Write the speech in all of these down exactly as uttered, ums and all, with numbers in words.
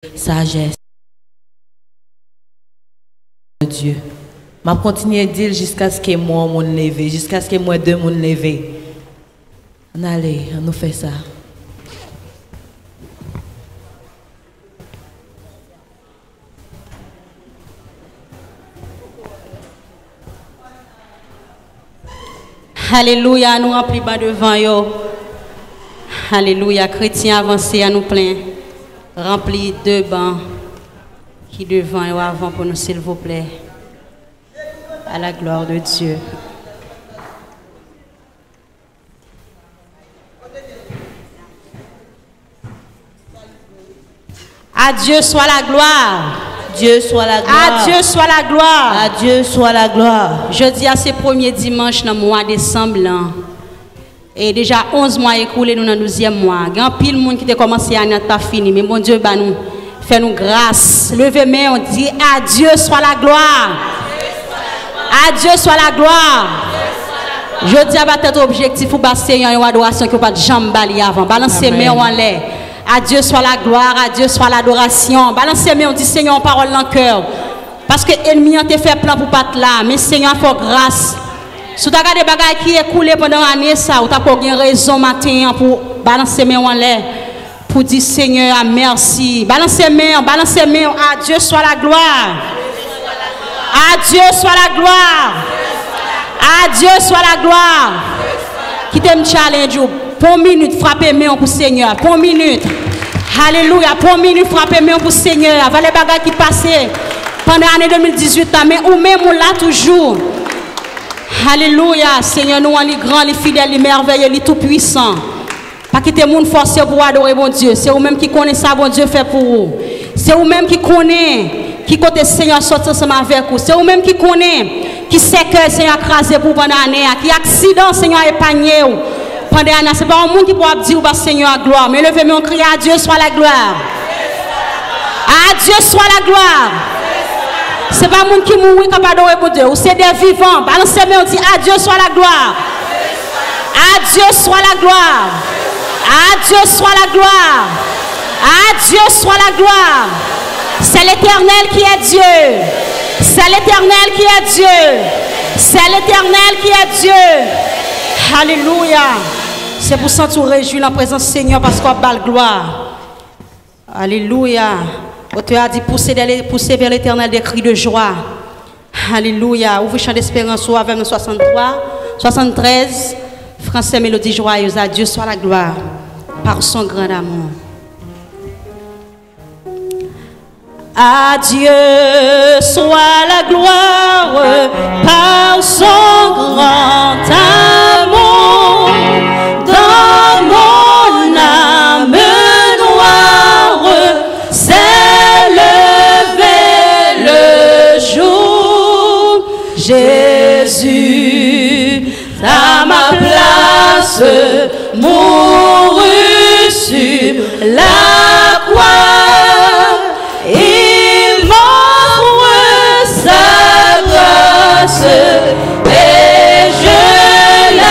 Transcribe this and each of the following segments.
Sajès. Dye. M ap kontinye di l jiskaske m wè yon moun leve, jiskaske m wè de moun leve. Ann ale, ann nou fè sa. Alelouya, nou ranpli ban devan yo. Alelouya, kretyen avanse, ann nou plen. Ranpli de ban ki devan yo avan pou nou, silvouplè. À la gloire de Dieu. À Dieu soit la gloire. Dieu soit la gloire. À Dieu soit la gloire. À Dieu soit la gloire. Jodi a se premye dimanch nan mwa desanm lan. E deja onz mwa ekoule, nou nan douzyèm mwa. Gen anpil moun ki te kòmanse ane an, t pa fini, men Bondye ba nou, fè nou gras. Leve men w, di, "À Dieu soit la gloire. À Dieu soit la gloire." Jodi a, ba tèt ou objektif ou ba Senyè an yon adorasyon ke w pa t janm ba li avan. Balanse men w anlè. À Dieu soit la gloire, à Dieu soit l'adoration. Balanse men w, di, "Senyè, yon pawòl nan kè w." Paske ènmi an te fè plan pou pa t la, men Senyè a fè w gras. Si w ta gade bagay ki ekoule pandan ane sa, ou ta poko gen rezon maten an pou balanse men w anlè, pou di Senyè a mèsi. Balanse men w, balanse men w. À Dieu soit la gloire. À Dieu soit la gloire. À Dieu soit la gloire. Kite m challenge ou. Pran yon minit, frape men w pou Senyè a. Pran yon minit. Alelouya. Pran yon minit, frape men w pou Senyè a. Valè bagay ki pase pandan ane de mil dizuit la, men ou menm ou la toujou. Alelouya. Senyè nou an, li gran, li fidèl, li mèveye, li toupwisan. Pa kite moun fòse w pou w adore Bondye. Se ou menm ki konnen sa Bondye fè pou ou. Se ou menm ki konnen ki kote Senyè a sòti ansanm avèk ou. Se ou menm ki konnen ki sèkèy Senyè a kraze pou ou pandan ane a, ki aksidan Senyè a epanye w pandan ane a. Se pa yon moun ki pou ap di ou ba Senyè a glwa, men leve men w, kriye, "À Dieu soit la gloire. À Dieu soit la gloire." Se pa moun ki mouri k ap adore Bondye. Ou se de vivan. Balanse men w, di, "À Dieu soit la gloire. À Dieu soit la gloire. À Dieu soit la gloire. À Dieu soit la gloire." C'est l'Éternel qui est Dieu. C'est l'Éternel qui est Dieu. C'est l'Éternel qui est Dieu. Alelouya. Se pou w santi w rejwi nan prezans Senyè paske w ap ba l glwa. Alelouya. Otè a di, poussez, poussez vers l'Éternel des cris de joie. Alelouya. Ouvri chan desperans ou avè m nan swasanntwa, swasanntrèz. Français, mélodie joyeuse. À Dieu soit la gloire par son grand amour. À Dieu soit la gloire par son grand amour. Dans mon âme noire s'est levé le jour. Jésus à ma place mourut sur la croix. Il m'offre sa grâce et je la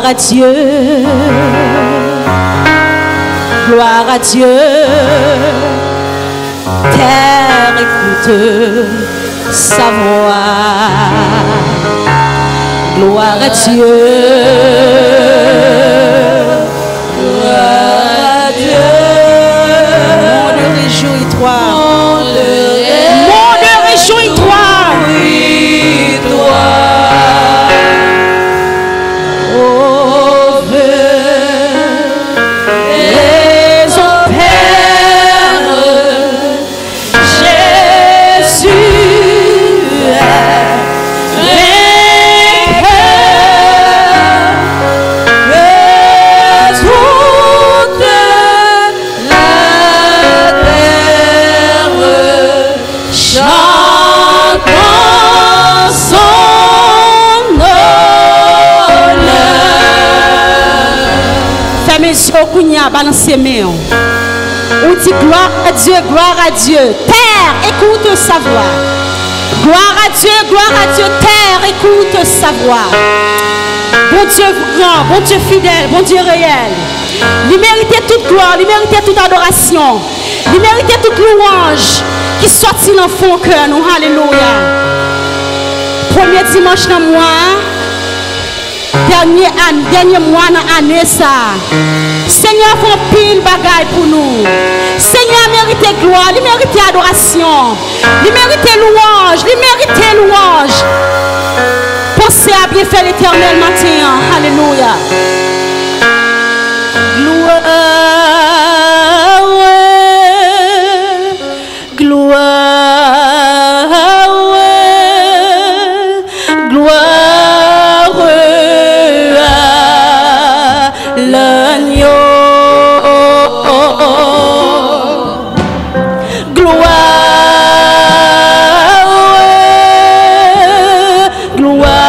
à Dieu, gloire à Dieu, terre écoute sa voix, gloire à Dieu, gloire à Dieu. Monde, réjouis-toi. Monde, réjouis-toi. Au feu, les opères, Jésus est vainqueur. Que toute la terre chante en son honneur. Fèmen je w kounye a, balanse men w. Ou di, gloire à Dieu, gloire à Dieu. Terre, écoute sa voix. Gloire à Dieu, gloire à Dieu. Terre, écoute sa voix. Bondye gran, Bondye fidèl, Bondye reyèl. Li merite tout glwa, li merite tout adorasyon. Li merite tout louwanj ki sòti nan fon kè nou. Alelouya. Premye dimanch nan mwa a, dènye an-, dènye mwa nan ane sa a. Senyè fè anpil bagay pou nou. Senyè merite glwa, li merite adorasyon, li merite louwanj, li merite louwanj. Panse a byenfè Letènèl maten an. Alelouya. Gloire, gloire, gloire à l'agneau. Gloire, gloire.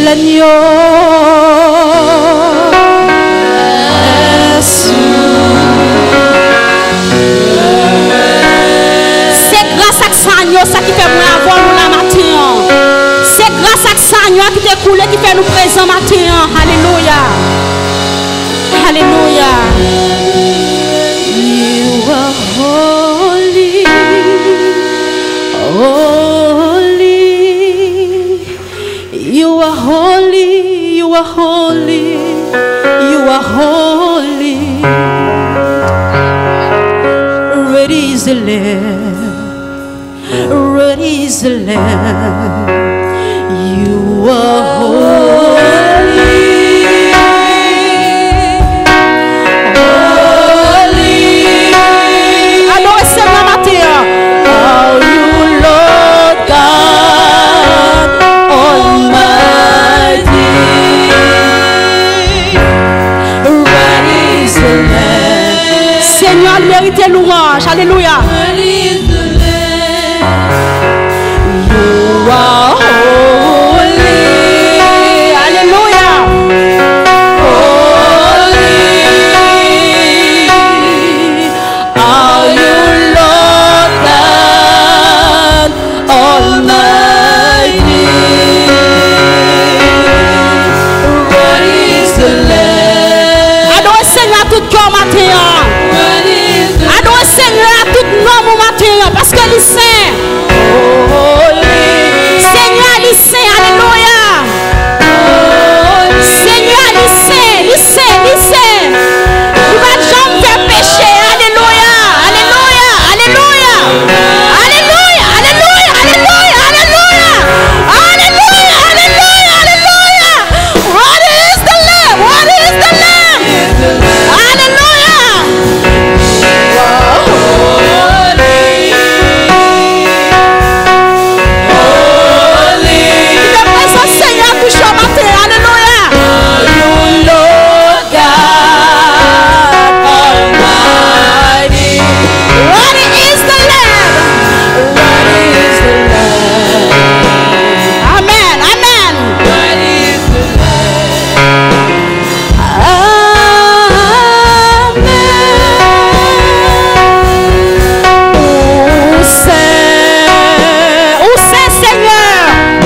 Señor. Se gras ak sanyo sa ki fè mwen avè nou la maten an. Se gras ak sanyo ki te koule ki fè nou prezan maten an. Alelouya. Alelouya. You are holy, holy. You are holy, you are holy, you are holy. Worthy is the Lamb, worthy is the Lamb. You are holy, holy. Adore Senyè maten an. Are you Lord God Almighty? Worthy is the Lamb. Senyè, li merite louanj. Alelouya. Worthy is the Lamb. You are holy. Alelouya. Holy. Are you Lord God Almighty? Worthy is the Lamb. Adore Senyè ak tout kè w maten an. Worthy is the Adore Senyè ak tout nanm ou maten an, paske li sen. Holy. Senyè, li sen. Alelouya. Senyè, li sen, li sen, li sen. Li pa janm fè peche. Alelouya, alelouya, alelouya. Alelouya, alelouya, alelouya, alelouya. Alelouya, alelouya, alelouya. Worthy is the Lamb, worthy is the Lamb. Alelouya. Kite prezans Senyè a touche w maten. Alelouya. You Lord God Almighty. Worthy is the Lamb. Worthy is the Lamb. Amen, amen. Worthy is the Lamb. Amen. Ou sen, ou sen, Senyè.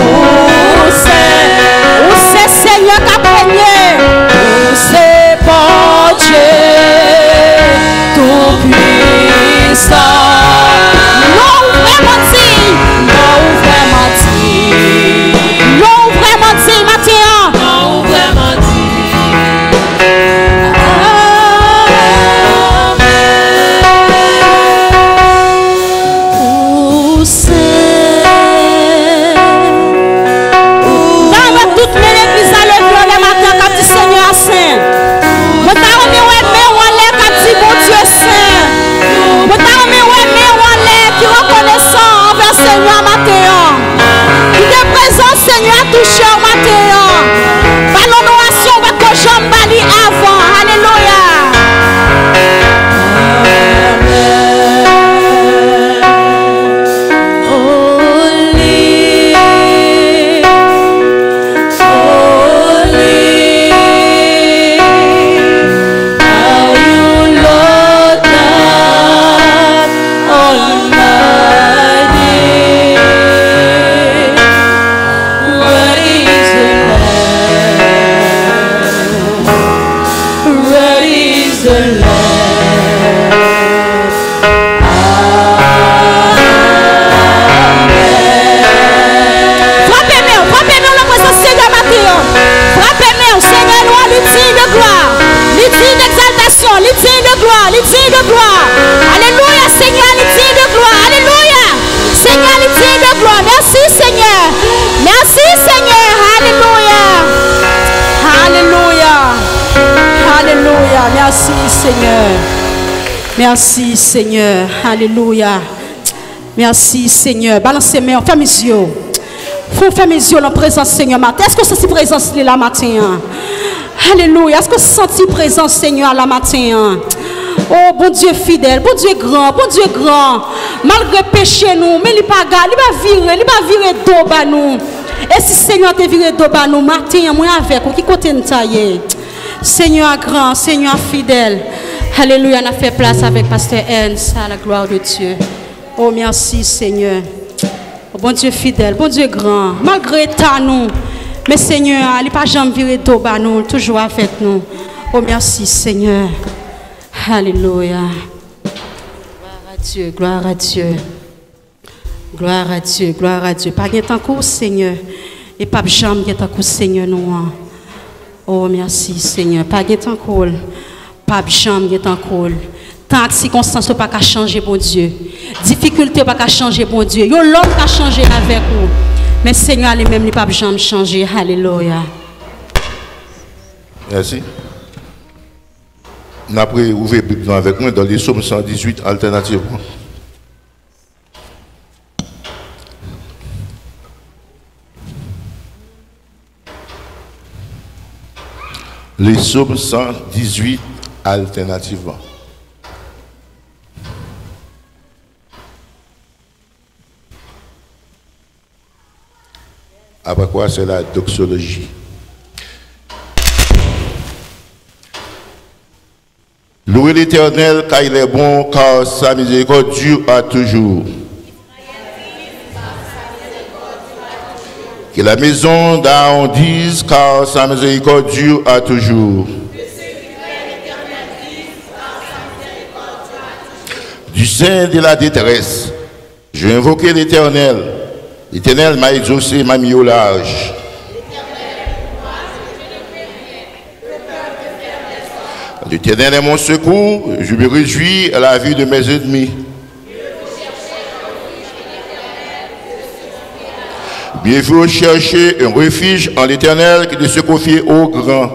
Ou sen, ou sen, Senyè k ap renye. Ou se Bondye Toupisan. Non ou vrèman diy. Non ou vrèman diy. Non ou vrèman diy maten an. Non ou vrèman diy. Amen. Ou sen. Ou. Mwen ta wè tout men legliz la leve anlè maten an k ap di Senyè a sen. Mwen ta renmen wè men w anlè k ap di Bondye sen. Mwen ta renmen wè men w anlè ki rekonesan anvè Senyè a maten an. Kite prezans Senyè a touche w maten an. Ba l adorasyon ou pa t ko janm ba li avan. Alelouya. Holy, holy are you, Lord God Almighty. Worthy is the Lamb. Worthy is the Lamb. Amen. Frape men w, frape men w nan prezans Senyè maten an. Frape men w, Senyè nou an, li diy de glwa, li diy degzaltasyon, li diy de glwa, li diy de glwa. Alelouya, Senyè, li diy de glwa. Alelouya. Senyè, li diy de glwa. Mèsi, Senyè. Mèsi, Senyè. Alelouya. Alelouya. Alelouya. Mèsi, Senyè. Mèsi, Senyè. Alelouya. Mèsi, Senyè. Balanse men w, fèmen zye w. Fè w fèmen zye w nan prezans Senyè maten. Èske w santi prezans li la maten an? Alelouya. Èske w santi prezans Senyè a la maten an? O, Bondye fidèl, Bondye gran, Bondye gran. Malgre peche nou, men li pa ga-, li pa vire, li pa vire do ba nou. E si Senyè a te vire do ba nou maten an, mwen avèk ou, ki kote n ta ye? Senyè a gran, Senyè a fidèl. Alelouya, n ap fè plas avèk pastè Ernst à la gloire de Dieu. Oh, mèsi, Senyè. Oh, Bondye fidèl, Bondye gran. Malgre eta nou, men Senyè a, li pa janm vire do ba nou, li toujou avèk nou. Oh, mèsi, Senyè. Alelouya. Gloire à Dieu, gloire à Dieu. Gloire à Dieu, gloire à Dieu. Pa gen tankou w, Senyè. E p ap janm gen tankou Senyè nou an. Oh, mèsi, Senyè. Pa gen tankou l. P ap janm gen tankou l. Tan ak sikonstans yo pa ka chanje Bondye. Difikilte yo pa ka chanje Bondye. Yon lòm ka chanje avèk ou. Men Senyè a li menm, li p ap janm chanje. Alelouya. Mèsi. N ap re-, ouvè Bib nou avèk mwen dans le psaume cent dix-huit, alternativement. Le psaume cent dix-huit, alternativement. Après quoi, c'est la doxologie. Louez l'Éternel, car il est bon, car sa miséricorde dure à toujours. Que la maison d'Aaron dise, car sa miséricorde dure à toujours. Du sein de la détresse, j'ai invoqué l'Éternel. L'Éternel m'a exaucé, m'a mis au large. L'Éternel est mon secours, je me réjouis à la vue de mes ennemis. Mieux vaut chercher un refuge en l'Éternel que de se confier aux grands.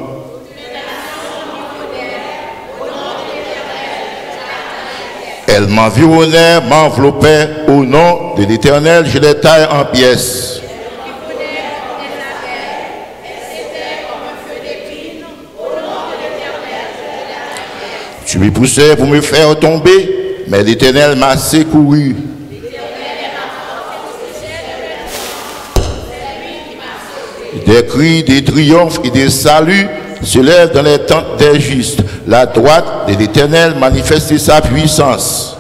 Elles m'environnaient, m'enveloppaient. Au nom de l'Éternel, je les taille en pièces. Tu me poussais pour me faire tomber, mais l'Éternel m'a secouru. Des cris de triomphe et de salut s'élèvent dans les tentes des justes. La droite de l'Éternel manifeste sa puissance.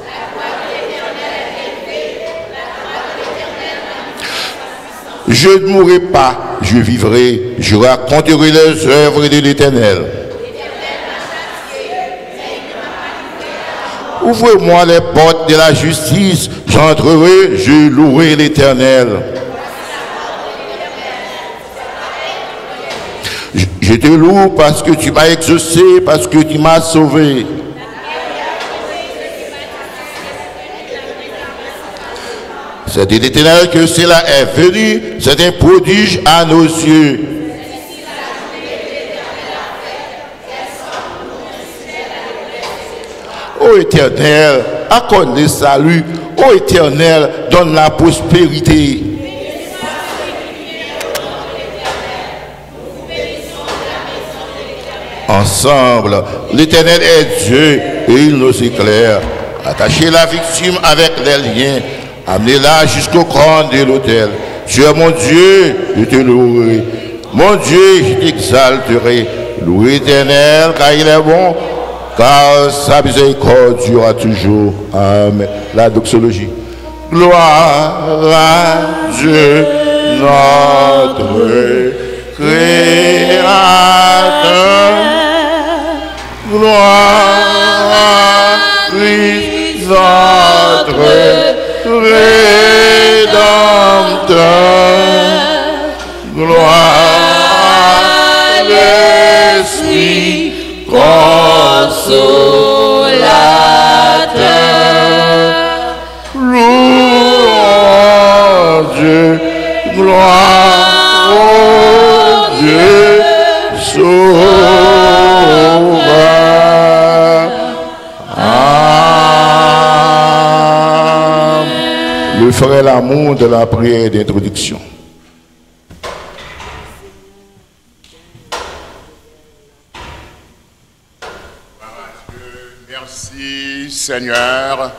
Je ne mourrai pas, je vivrai, je raconterai les œuvres de l'Éternel. Ouvrez-moi les portes de la justice, j'entrerai, je louerai l'Éternel. Je, je te loue parce que tu m'as exaucé, parce que tu m'as sauvé. C'est de l'Éternel que cela est venu, c'est un prodige à nos yeux. Ô Éternel, accorde le salut. Ô Éternel, donne la prospérité. Ensemble, l'Éternel est Dieu et il nous éclaire. Attachez la victime avec les liens, amenez-la jusqu'au trône de l'autel. Tu es mon Dieu, je te louerai. Mon Dieu, je t'exalterai. Louez l'Éternel, car il est bon, car sa miséricorde durera toujours. Amen. La doxologie. Gloire à Dieu, notre Créateur. Gloire à Christ, notre Rédempteur. Gloire à l'Esprit Consolateur. Louons Dieu, gloire au Dieu Sauveur. Amen. Le frère Lamour de la prière d'introduction. Merci, Seigneur.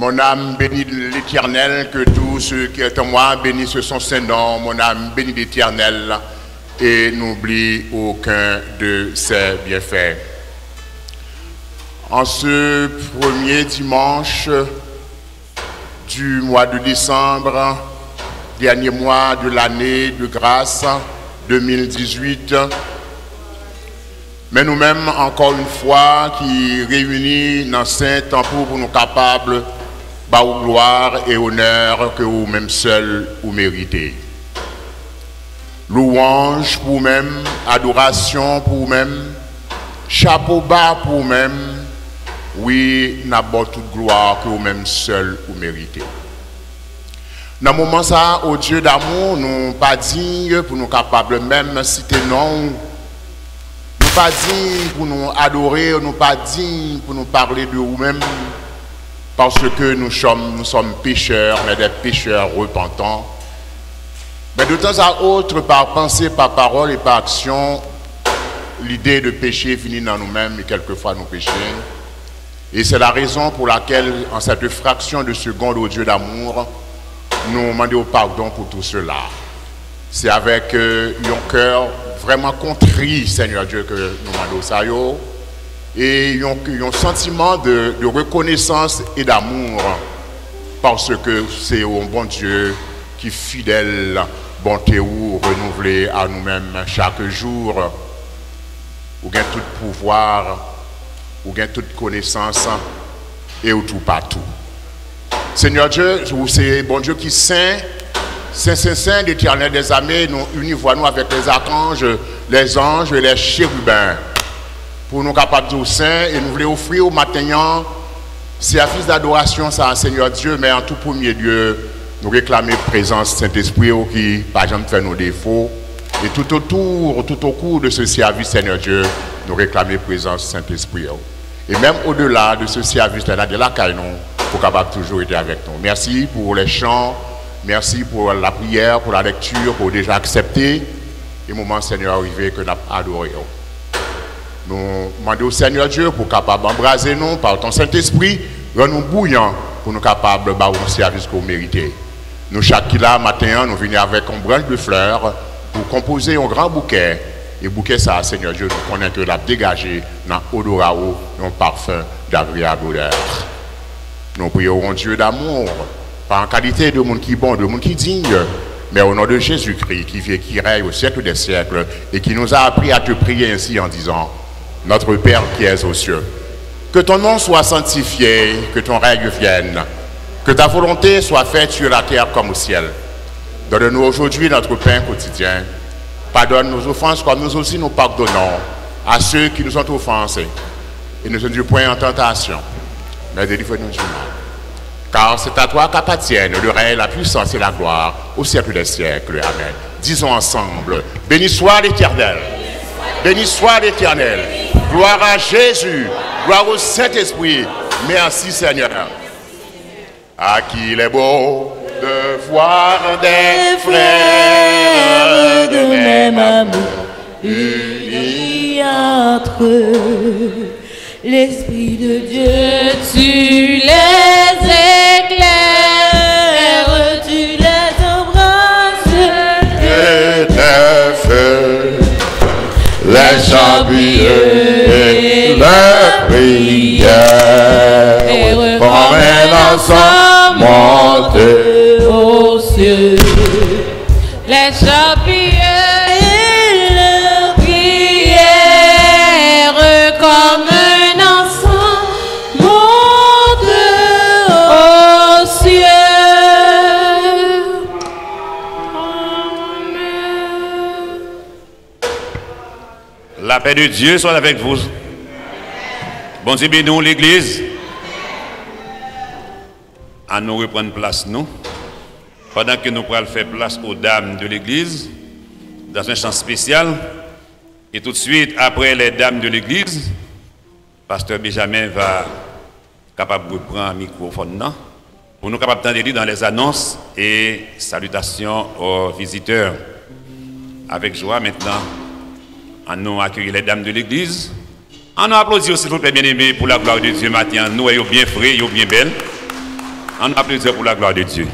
Mon âme bénit l'Éternel, que tout ce qui est en moi bénisse son saint nom. Mon âme bénit l'Éternel et n'oublie aucun de ses bienfaits. En ce premier dimanche du mois de décembre, dernier mois de l'année de grâce deux mille dix-huit, men nou menm, ankò yon fwa, ki reyini nan sen tanp ou pou nou kapab ba ou glwa e onè ke ou menm sèl ou merite. Louwanj pou ou menm, adorasyon pou ou menm, chapo ba pou ou menm, wi, n ap ba w tout glwa ke ou menm sèl ou merite. Nan moman sa a, o Dye damou, nou pa diy pou nou kapab menm site non w. Nou pa diy pou nou adore w, nou pa diy pou nou pale de ou menm, paske nou sòm, nou sòm pechè, men dè pechè repantan. Men de tan a ot, pa panse, pa pawòl e pa aksyon, lide de peche vini nan nou menm, e kèlkefwa nou peche. Et c'est la raison pour laquelle, en cette fraction de seconde, au Dieu d'amour, nou mande w padon pou tou sela. Se avèk, euh, yon kè vrèman kontri, Senyè Dye, ke nou mande w sa yo, e yon, yon santiman de, de rekonesans e damou, paske se yon Bondye ki fidèl, bonte ou renouvle a nou menm chak jou. Ou gen tout pouvwa, ou gen tout konesans, e ou toupatou. Senyè Dye, ou se Bondye ki sen, sen, sen, sen, Letènèl dèzame, nou ini vwa nou avèk lèzakanj, lèzanj e lècheriben, pou nou kapab di w sen, e nou vle ofri w maten an, sèvis dadorasyon sa a, Senyè Dye, men an tou premye lye, nou reklame prezans Sentespri w ki pa janm fè nou defo. E tout otou, tout okou de se sèvis, Senyè Dye, nou reklame prezans Sentespri w. E menm odela de se sèvis la, de lakay nou, pou kapab toujou rete avèk nou. Mèsi pou lè chan, mèsi pou lapriyè, pou lalèkti, ke w deja aksepte. E moman, Senyè, rive ke n ap adore w. Nou mande w, Senyè Dye, pou w kapab anbraze nou pa ton Sentespri, rann nou bouyan pou nou kapab ba w yon sèvis ke w merite. Nou chak ki la maten an, nou vini avèk yon branch de flè pou konpoze yon gran boukè. E boukè sa a, Senyè Dye, nou konnen ke l ap degaje nan odora w yon pafen d'agreyab odè. Nou priye w, Dye damou, pa an kalite de moun ki bon, de moun ki diy, men o non de Jezikri, ki viv, ki rèy au siècle des siècles, et qui nous a appris à te prier ainsi en disant, Notre Père qui es aux cieux, que ton nom soit sanctifié, que ton règne vienne, que ta volonté soit faite sur la terre comme au ciel. Donne-nous aujourd'hui notre pain quotidien. Pardonne nos offenses comme nous aussi nous pardonnons à ceux qui nous ont offensés. Et ne nous induis point en tentation, mais délivre-nous du mal. Car c'est à toi qu'appartiennent le règne, la puissance et la gloire au siècle des siècles. Amen. Disons ensemble, béni soit l'Éternel. Béni soit l'Éternel. Gloire à Jésus. Gloire au Saint-Esprit. Merci Seigneur. À qui il est bon de voir des frères de même amour unis entre eux. L'Esprit de Dieu, tu les éclaires, tu les embrasses. Et tes feux, les chants pieux et les prières, comme un encens monte aux cieux. Les chants pieux et les prières, comme un encens monte aux cieux. Amen. La paix de Dieu soit avec vous. Bondye beni w, legliz. Ann nou reprann plas nou. Pandan ke nou pral fè plas aux dames de l'église, dans un chant spécial, et tout de suite, après les dames de l'église, Pasteur Benjamin va kapab repran mikwofòn nan pou nou kapab tande li dans les annonces et salutations aux visiteurs. Avec joie maintenant, ann nou accueillir les dames de l'église. Ann nou aplodi yo, silvouplè, byeneme, pour la gloire de Dieu maten an. Nou wè yo byen fre, yo byen bèl. Ann aplodi pou la gloire de Dieu.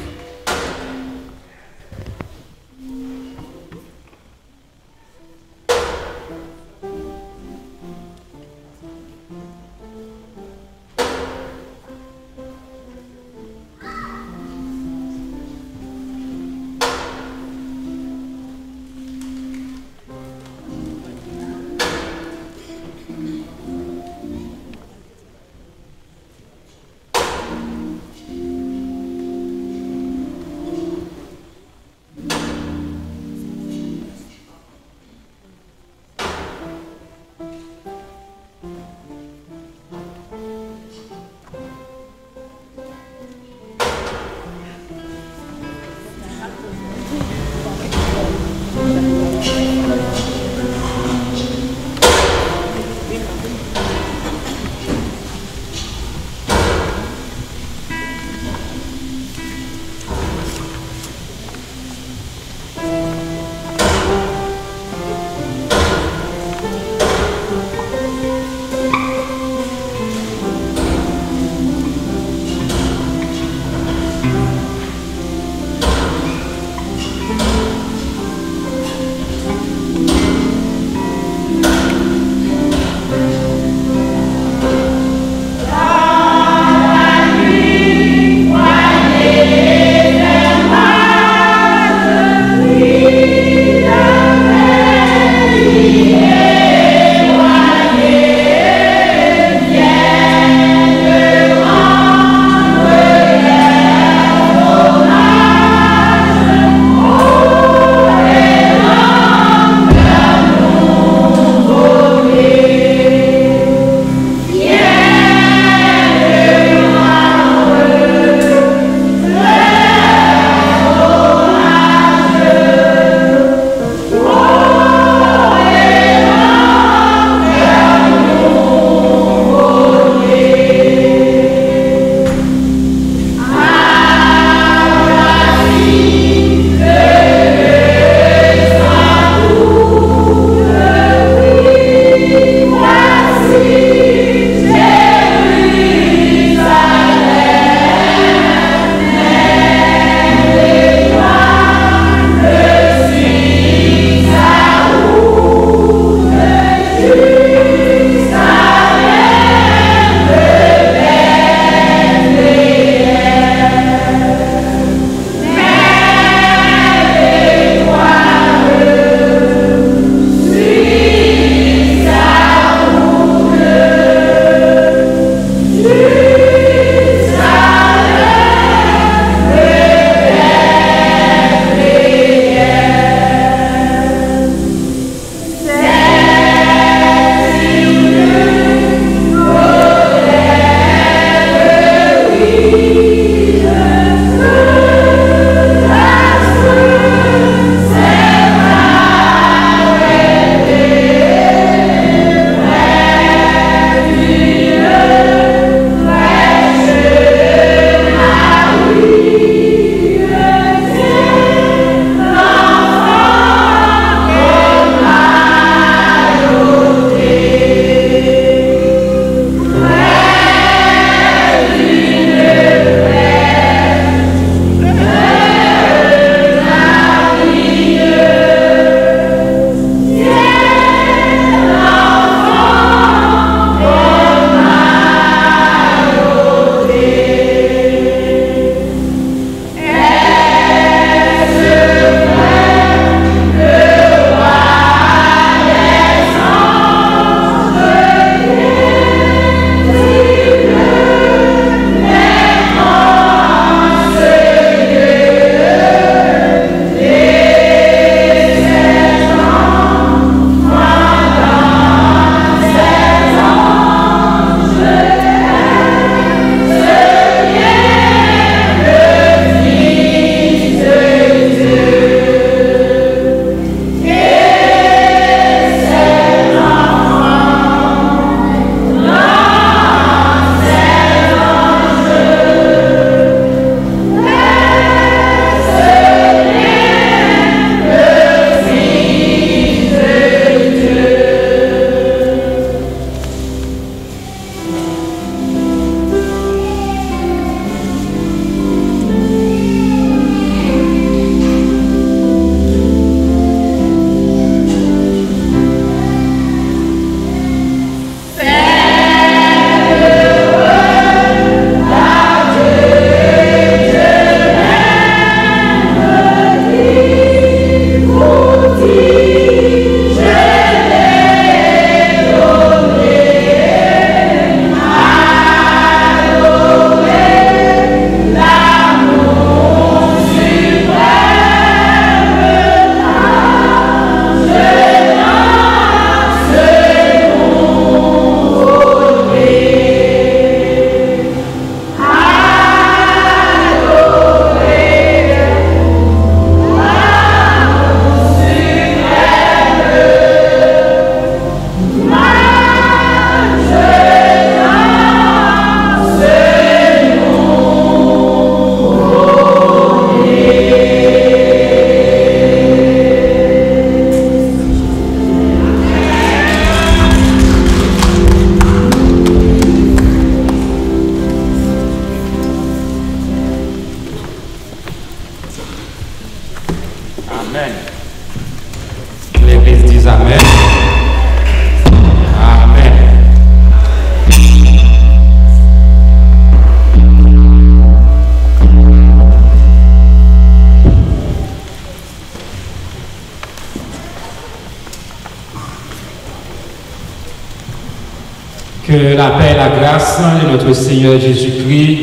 Que la paix et la grâce de notre Seigneur Jésus-Christ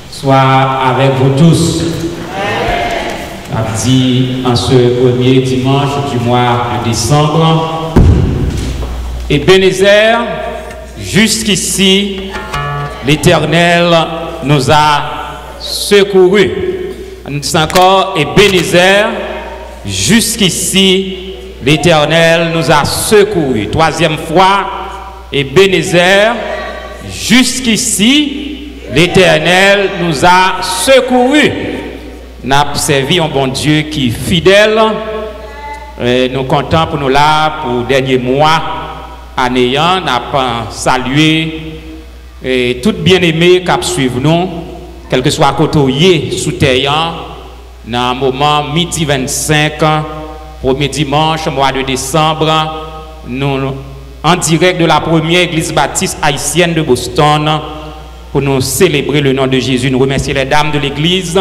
soient avec vous tous. N ap di an se premye dimanch du mois de décembre, Ebenezer, jusqu'ici, l'Éternel nous a secourus. Ann di sa ankò, Ebenezer, jusqu'ici, l'Éternel nous a secourus. Twazyèm fwa, Ebenezer, jusqu'ici, l'Éternel nous a secourus. N ap sèvi yon Bondye ki fidèl. E nou kontan pou nou la pou dènye mwa ane an. N ap, eh, salye e tout byeneme k ap swiv nou, kèlkeswa kote w ye sou tè an, nan moman midi vennsenk, premye dimanch mwa de desanm, nou an dirèk de la Première Église Baptiste Haïtienne de Boston pou nou selebre le nom de Jésus. Nou remèsye les dames de l'église,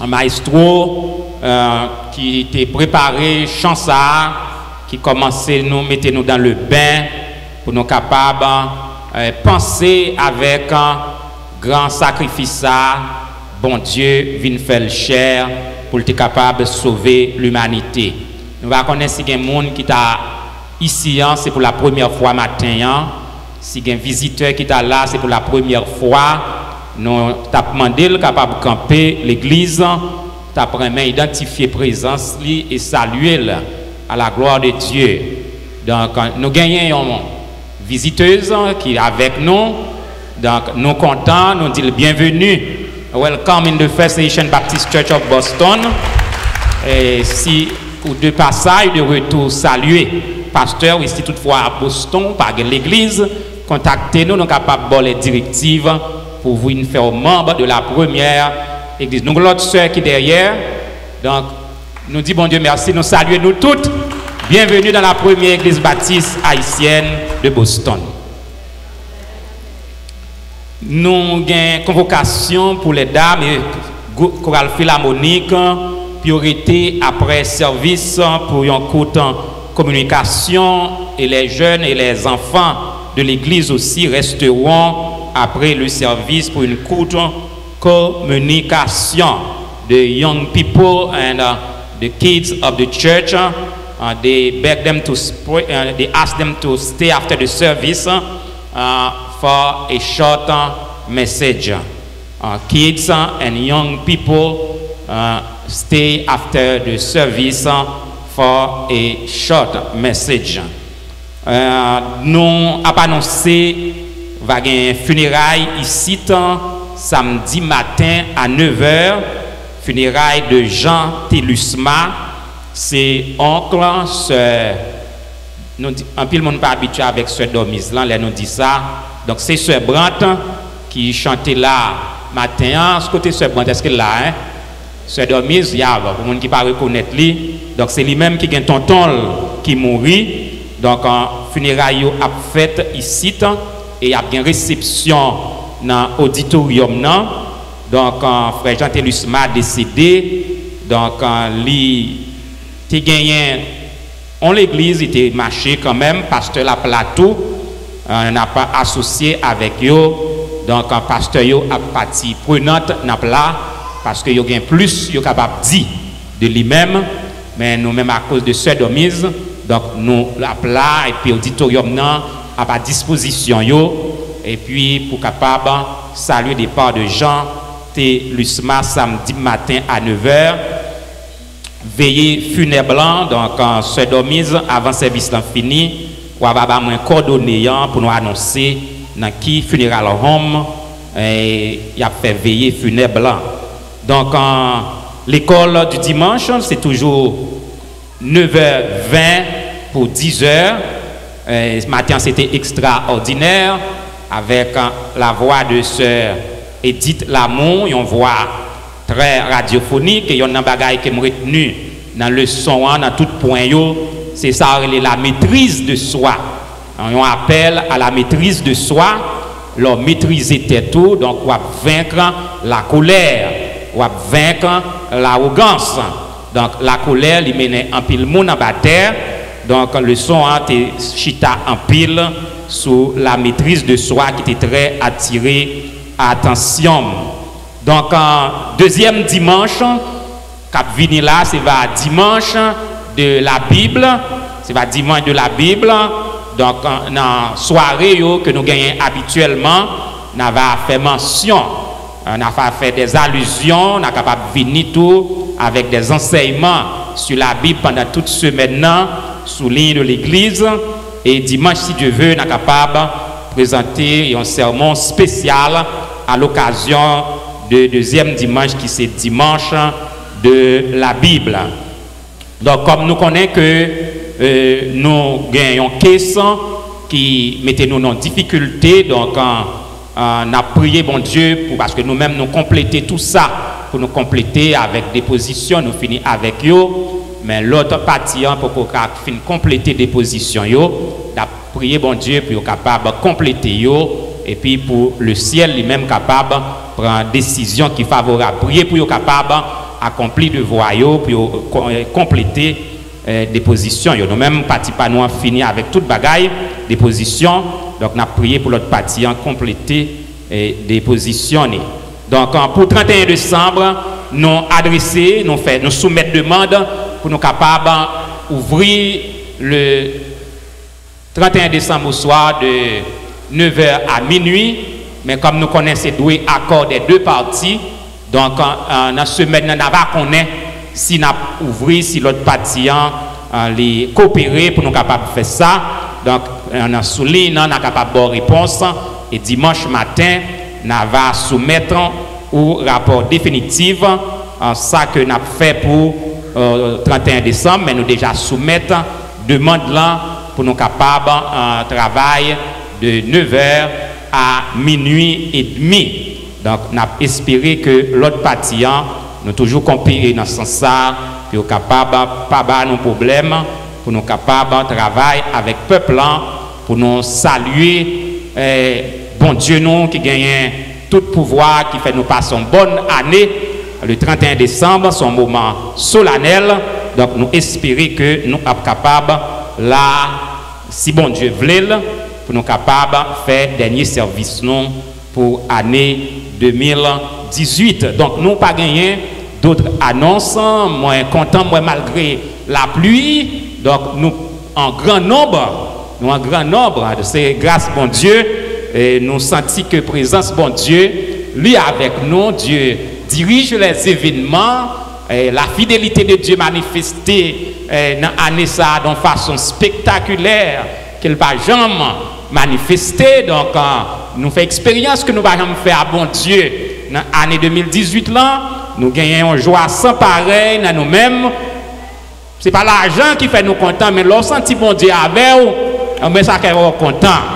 maestro, eh, ki te prepare chan sa a, ki kòmanse nou mete nou dans le bain pou nou kapab, eh, panse avèk, eh, gran sakrifis sa a, Bondye vin fè l chè pou l te kapab sove limanite. Nou pa konnen si gen moun ki ta isi an, se pou la premyè fwa maten an. Si gen vizitè ki ta la, se pou la premyè fwa. Nou t ap mande l kapab kanpe legliz, t ap renmen idantifye prezans li e salye l à la gloire de Dieu. Donk, nou genyen yon vizitez ki avèk nou. Donk, nou kontan, nou di l byenveni. Welcome in the First Haitian Baptist Church of Boston. E si ou de pasaj, de retou, salye pastè, ou si toutfwa a Boston, ou pa gen legliz, kontakte nou, nou kapab ba w lè direktiv pou vin fè w manb de la premyè egliz. Nou gen lòt sè ki dèyè. Donk, nou di Bondye mèsi, nou salye nou tout. Bienvenue dans la première église baptiste haïtienne de Boston. Nou gen konvokasyon pou lè dam e gwoup koral filamonik pou yo rete apre sèvis pou yon kout kominikasyon, e les jeunes et les enfants de l'église aussi resteront après le service pour une courte communication. The young people and, uh, the kids of the church, uh, uh, they beg them to spray, uh, they ask them to stay after the service, uh, uh, for a short, uh, message. Uh, kids, uh, and young people, uh, stay after the service, uh, for a short message. Uh, nou ap anonse va gen fineray isit, uh, samdi maten a nèf è, fineray de Jean Telusma, se onk sè. Nou di, anpil moun pa abitye avèk sè Dòmiz lan lè nou di sa. Donk, se sè Brant ki chante la maten an. Kote sè Brant? Èske l la, en? Sè Dòmiz, y a, pou moun ki pa rekonèt li. Donk, se li menm ki gen tonton l ki mouri. Donk, an, fineray yo ap fèt isit, e y ap gen resepsyon nan oditoryòm nan. Donk, an, frè Jean Telusma desede. Donk, an, li te genyen yon legliz, li te mache kanmenm, pastè l ap la tou, euh, n ap asosye avèk yo. Donk, euh, pastè yo ap pati prenant n ap la, paske yo gen plis yo kapab di de li menm, men nou menm akoz de sè Dòmiz, donk nou ap la, epi oditoryòm nan ap a dispozisyon yo, epi pou kapab salye depa de Jean Telusma samdi maten a nèf è. Veye finèb lan, donk, euh, sè Dòmiz, avan sèvis lan fini, w a va ba mwen kòdone an pou nou anonse nan ki funeral home, eh, y ap fè veye finèb lan. Donk, euh, l'école du dimanche, se toujou nèf è ven pou diz è. Eh, maten an, se te ekstraòdinè, avèk, euh, la voix de sè Edith Lamour, yon vwa trè radyofonik, e yonn nan bagay ke m retni nan leson an, nan tout pwen yo, se sa yo rele la maîtrise de soi. Yon apèl à la maîtrise de soi, lè w metrize tèt ou, donk w ap venk lakolè, w ap venk lawogans. Donk, lakolè, li mennen anpil moun anba tè, Donk, leson an te chita anpil sou la maîtrise de soi ki te trè atire atansyon m. Donk, an dezyèm dimanch k ap vini la, se va dimanch de la Bible, se va dimanch de la Bible. Donk, an, nan sware yo ke nou genyen abityèlman, n a va fè mansyon, n a va fè des allusions, n a kapab vini tou avèk des enseignements sur la Bible pandan tout semèn nan, sou liy de legliz. E dimanch, si Dye ve, n a kapab prezante yon sèmon espesyal à l'occasion de dezyèm dimanch ki se dimanch de la Bible. Donk, kòm nou konnen ke, e, nou gen yon kes ki mete nou nan difikilte, donk, an, an, n ap priye Bondye pou, paske nou menm nou konplete tou sa pou nou konplete avèk depozisyon, nou fini avèk yo, men lòt pati an poko ka fin konplete depozisyon yo. N ap priye Bondye pou yo kapab konplete yo, epi pou lesyèl li menm kapab pran desizyon ki favorab. Priye pou yo kapab akonpli devwa yo, pou yo kon-, konplete, eh, depozisyon yo. Nou menm, pati pa nou an fini avèk tout bagay, depozisyon. Donk, n ap priye pou lòt pati an konplete, eh, depozisyon ni. Donk, an, pou trannteyen desanm, nou adrese, nou fè, nou soumèt demann pou nou kapab ouvri le trannteyen desanm oswa de nevè a minui, men kòm nou konnen se dwe akò dè de pati, donk, an, an, nan semèn nan, n a va konnen si n ap ouvri, si lòt pati an, an, li kopere pou nou kapab fè sa. Donk, an, nan sou liy nan, n a kapab ba w repons, e dimanch maten, n a va soumèt ou rapò definitif, an, sa ke n ap fè pou, e, trannteyen desanm, men nou deja soumèt demann lan pou nou kapab, e, travay de nevè a minui edmi. Donk, n ap espere ke lòt pati an, nou toujou konpere nan sans sa, pou yo kapab pa ba nou pwoblèm, pou nou kapab travay avèk pèp lan, pou nou salye, eh, Bondye nou ki genyen tout pouvwa, ki fè nou pase yon bòn ane. Le trannteyen desanm, se yon moman solanèl. Donk, nou espere ke nou ap kapab la, si Bondye vle l, pou nou kapab fè dènye sèvis nou pou ane de mil dizuit. Donk, nou pa genyen dòt anons. Mwen kontan, mwen, malgre lapli, donk, nou an gran nonb, nou an gran nonb, se gras Bondye, e nou santi ke prezans Bondye, li avèk nou, Dieu dirige les événements, e la fidélité de Dieu manifeste, e nan ane sa a, yon fason spektakilè, ke l pa janm manifeste. Donk, an, nou fè eksperyans ke nou pa janm fè a Bondye nan ane de mil dizuit lan. Nou genyen yon jwa san parèy nan nou menm. Se pa lajan ki fè nou kontan, men lè w santi Bondye avè w, anben, sa fè w kontan.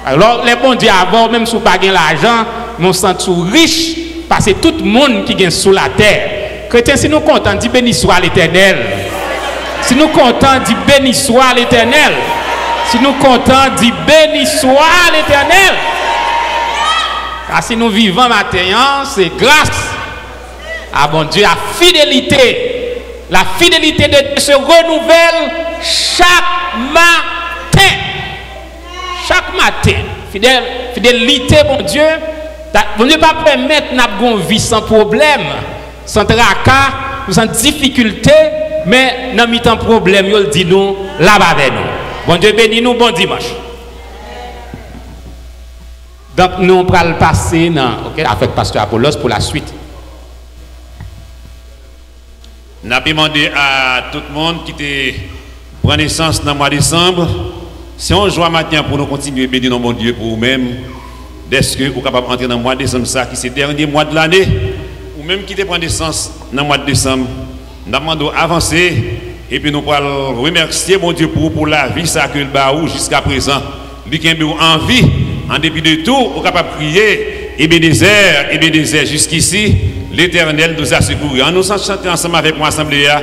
Alò, lè Bondye avè w, menm si w pa gen lajan, men w santi w rich pase tout moun ki gen sou latè. Kretyen, si nou kontan, di, "Béni soit l'Éternel." Si nou kontan, di, "Béni soit l'Éternel." Si nou kontan, di, "Béni soit l'Éternel." Ka si nou vivan maten an, se gras a Bondye, la fidélité. La fidélité de Dieu se renouvelle chaque matin. Chak maten, fidèl, fidelite Bondye, ta, Bondye pa pèmèt n ap gen yon vi san pwoblèm, san traka, san difikilte, men nan mitan pwoblèm yo, l di nou, l ap avè nou. Bondye beni nou, bon dimanch. Donk, nou pral pase nan, ok, avèk pastè Apolos pou la suite. N ape mande a tout moun ki te pran nesans nan mwa desanm, se yon jwa maten an pou nou kontinye beni non Bondye pou ou menm, dèske ou kapab antre nan mwa desanm sa ki se dènye mwa de lane. Ou menm ki te pran nesans nan mwa desanm, n ap mande w avanse, epi nou pral remèsye Bondye pou ou, pou lavi sa ke l ba ou jiska prezan. Li kenbe w an vi. An depi de tou, ou kapab kriye, Ebenezè, Ebenezè, jusqu'ici, l'Éternel nous a secourus. Ann nou chante ansanm avèk mwen, asanble a,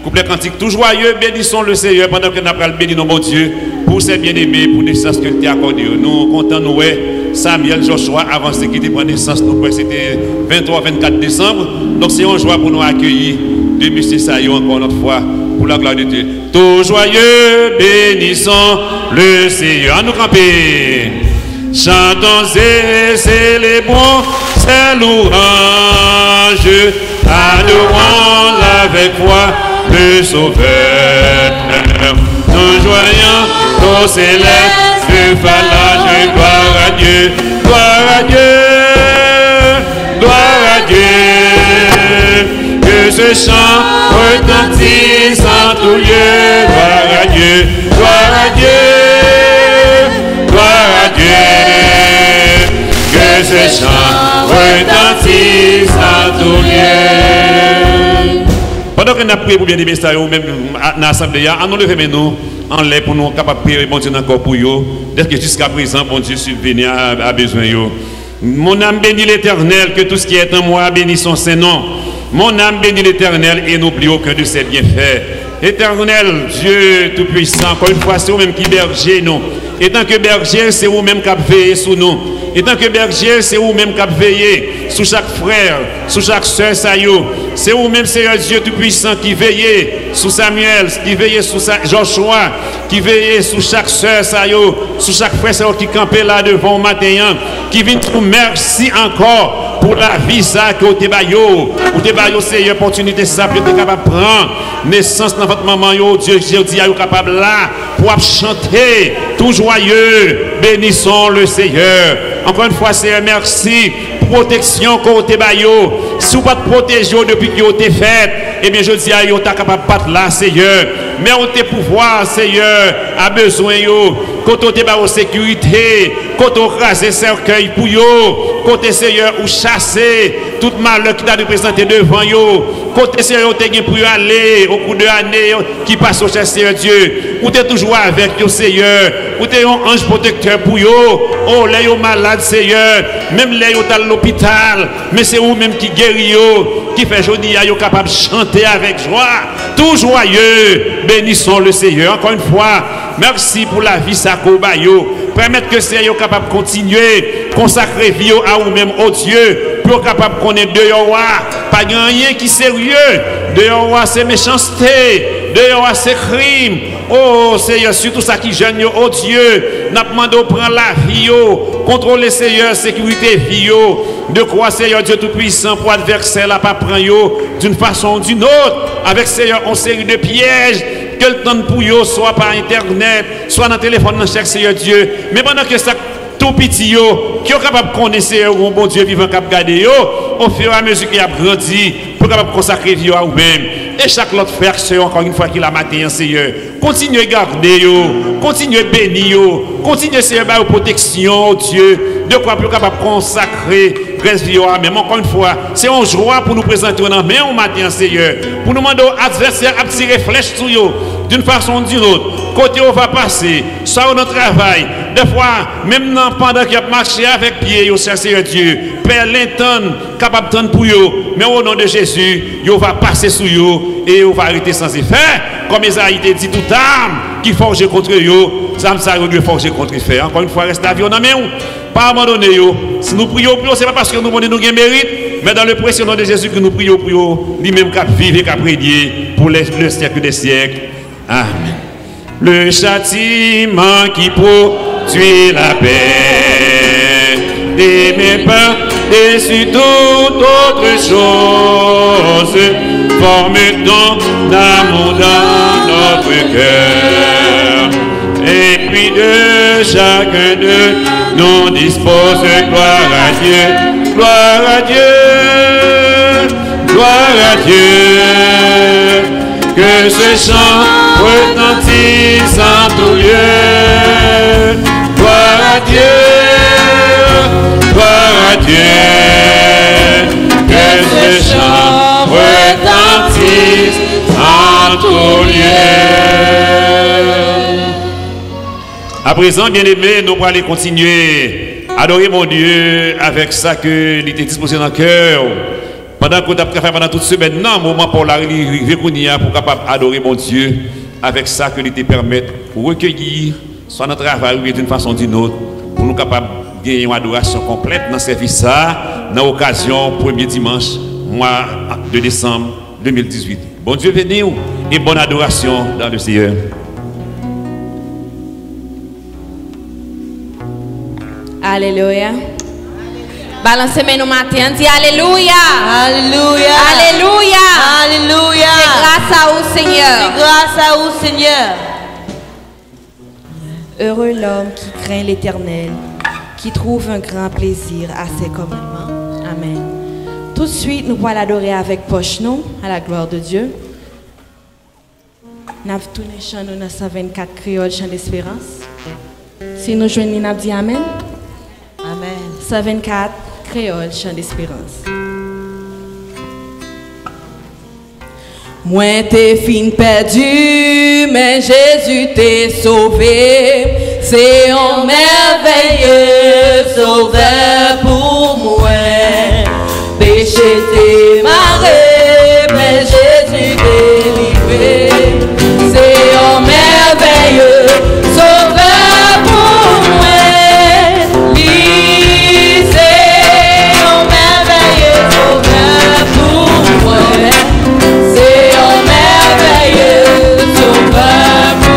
kouplè kantik tou jwaye, Bénissons le Seigneur, pandan ke n ap pral beni non Bondye pou sè byeneme, pou nesans ke l te akòde yo. Nou kontan nou wè Samuel Joshua avanse ki te pran nesans, nou kwè se te venntwa, vennkat desanm. Donk, se yon jwa pou nou akeyi de mesye sa yo ankò yon lòt fwa. Pour la gloire de Dieu. Tout joyeux, bénissons le Seigneur. Ann nou kanpe. Chantons et célébrons ses louanges. Adorons avec foi le Sauveur. Nous joignons au céleste phalange. Gloire à Dieu, gloire à Dieu, gloire à Dieu. Que ce chant retentisse en tout lieu. Gloire à Dieu, gloire à Dieu, gloire à Dieu. Que ce chant retentisse en tout lieu. Pandan ke n ap priye pou byeneme sa yo, menm nan asanble a, ann nou leve men nou anlè pou nou kapab priye Bondye nan kò pou yo, dèske jiska prezan Bondye sibveni a, a bezwen yo. Mon âme bénit l'Éternel, que tout ce qui est en moi bénisse son saint nom. Mon âme bénit l'Éternel et n'oublie aucun de ses bienfaits. Etènèl, Dye Toupisan, ankò yon fwa, se ou menm ki bèje nou. Etan ke bèje, se ou menm k ap veye sou nou. Etan ke bèje, se ou menm k ap veye sou chak frè, sou chak sè sa yo. Se ou menm, Seyè Dye Toupisan, ki veye sou Samyèl, ki veye sou sa, Jòchwa, ki veye sou chak sè sa yo, sou chak frè sa yo ki kanpe la devan w maten an, ki vin di w mèsi ankò pou lavi sa ke w te ba yo. Ou te ba yo, Seyè, opòtinite sa pou yo te kapab pran nesans nan vant manman yo. Dye, jodi a, yo kapab la pou ap chante, tout joyeux, bénissons le Seigneur. Ankò yon fwa, Seyè, mèsi pou pwoteksyon ke w te ba yo. Si w pa t pwoteje yo depi ke yo te fèt, ebyen, jodi a, yo ta kapab pa t la, Seyè. Men w te pouvwa, Seyè, a bezwen yo. Kote w te ba yo sekirite, kote w kraze sèkèy pou yo, kote, Seyè, ou chase tout malè ki ta reprezante devan yo, kote, Seyè, yo te gen pou yo ale okou de ane yo ki pase, o chè Seyè Dye. Ou te toujou avèk yo, Seyè. Ou te yon anj pwotektè pou yo. O, lè yo malad, Seyè, menm lè yo t al lopital, men se ou menm ki geri yo, ki fè jodi a yo kapab chante avèk jwa. Tout joyeux, bénissons le Seigneur. Encore une fois, mèsi pou lavi sa ke w ba yo. Pèmèt ke, Seyè, yo kapab kontinye konsakre vi yo a ou menm, o Dye, pou yo kapab konnen deyò a pa gen anyen ki serye. Deyò a se mechanste. Deyò a se krim. O Seyè, sitou sa ki jèn yo, o Dye, n ap mande w pran lavi yo, kontwole, Seyè, sekirite vi yo. De kwa, Seyè Dye Toupisan, pou advèsè la pa pran yo d'une façon ou d'une autre, avèk, Seyè, yon seri de pyèj ke l tann pou yo, swa pa entènèt, swa nan telefòn nan chèk, Seyè Dye. Men pandan ke sa k tou piti yo, ke yo kapab konnen, Seyè, yon Bondye vivan k ap gade yo, ofiramezu ke y ap grandi, pou yo kapab konsakre vi yo a ou menm. E chak lòt frè ak sè yo, ankò yon fwa, ki la maten an, Seyè, kontinye gade yo, kontinye beni yo, kontinye, Seyè, ba yo pwoteksyon, o Dye, de kwa pou yo kapab konsakre rès vi yo a. Men ankò yon fwa, se yon jwa pou nou prezante yo nan men w maten an, Seyè, pou nou mande w, advèsè ap tire flèch sou yo, d'une façon ou d'une autre, kote yo va pase, swa yo nan travay, dèfwa, menm nan pandan ke y ap mache avèk pye yo, chè Seyè Dye, pèlen tann, kapab tann pou yo, men o non de Jezi, yo va pase sou yo e yo va rete san efè. Kòm Ezayi te di, tout arme qui forgée contre yo, zam sa yo dwe fòje kont efè. Ankò yon fwa, rès lavi yo nan men w. Pa abandone yo. Si nou priye w pou yo, se pa paske nou konnen nou gen merit, men dans le précieux nom de Jésus ke nou priye w pou yo, li menm k ap viv e k ap renye pour les, les siècles des siècles. Amen. Le châtiment qui produit la paix demeure par-dessus toute autre chose. Forme ton amour dans notre cœur. Et puis de chacun de nous dispose gloire à Dieu, gloire à Dieu, gloire à Dieu. Que ce chant retentisse en tout lieu. Gloire à Dieu, gloire à Dieu. Que ce chant retentisse en tout lieu. Aprezan, byeneme, nou prale kontinye adore Bondye avèk sa ke li te dispoze nan kè w. Pandan ke w t ap travay pandan tout semèn nan, moman pa w la li rive kounye a pou w kapab adore Bondye avèk sa ke li te pèmèt ou rekeyi, swa nan travay oubyen d'une façon ou d'une autre, pou nou kapab gen yon adorasyon konplèt nan sèvis sa a, nan okazyon premye dimanch mwa de desanm de mil dizuit. Bondye beni w. Et bonne adoration dans le Seigneur. Alelouya. Balanse men nou maten an, di alelouya. Alelouya. Alelouya. Alelouya. C'est grâce à vous, Seigneur. C'est grâce à vous, Seigneur. Heureux l'homme qui craint l'Éternel, qui trouve un grand plaisir à ses commandements. Amen. Tout de suite, nous allons adorer avec poche nous, à la gloire de Dieu. N ap tounen chan nou nan san vennkat Kreyòl Chan Desperans. Si nou jwenn li, n ap di amèn. Amèn. San vennkat Kreyòl Chan Desperans. Mwen te fin pèdi, men Jezi te sove m. Se yon mèvèye Sovè pou mwen. Peche te mare, men Jezi delivre. Se yon mèvèye Sovè pou mwen. Li se yon mèvèye Sovè pou mwen. Se yon mèvèye Sovè pou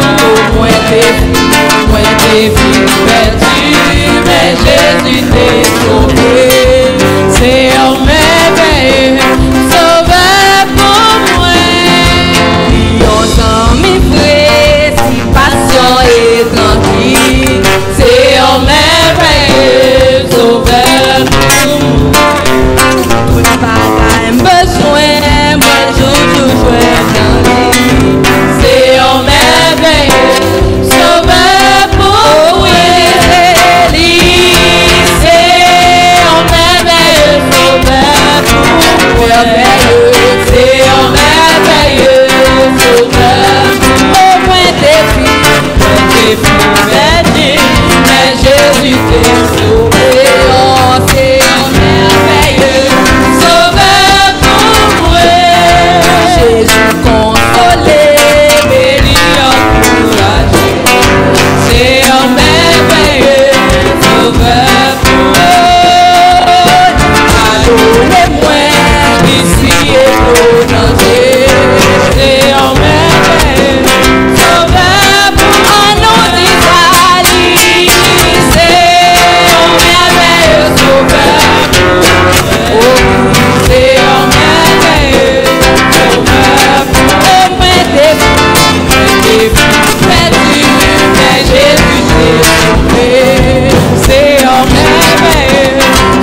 mwen. Mwen te, mwen te fin pèdi, men Jezi te sove. Se yon mèvèye Sovè pou mwen. Yon zanmi vre, si pasyon e trankil. Se yon mèvèye Sovè pou mwen. Tout bagay m bezwen, mwen toujou jwenn nan li. Se yon mèvèye Sovè pou mwen. Li se yon mèvèye Sovè pou mwen. Se yon mèvèye Sovè pou mwen. Mwen te fin, mwen te fin pèdi, men Jezi te sove. Oh, se yon mèvèye Sovè pou mwen. Jezi konsole, beni, ankouraje. Se yon mèvèye Sovè pou mwen. Padone mwen, isi e pwolonje. Se yon mèvèye Sovè pou mwen. Annou di sa, li se yon mèvèye Sovè pou mwen. Se yon mèvèye Sovè pou mwen. Mwen te, mwen te pèdi, men Jezi te sove. Se yon mèvèye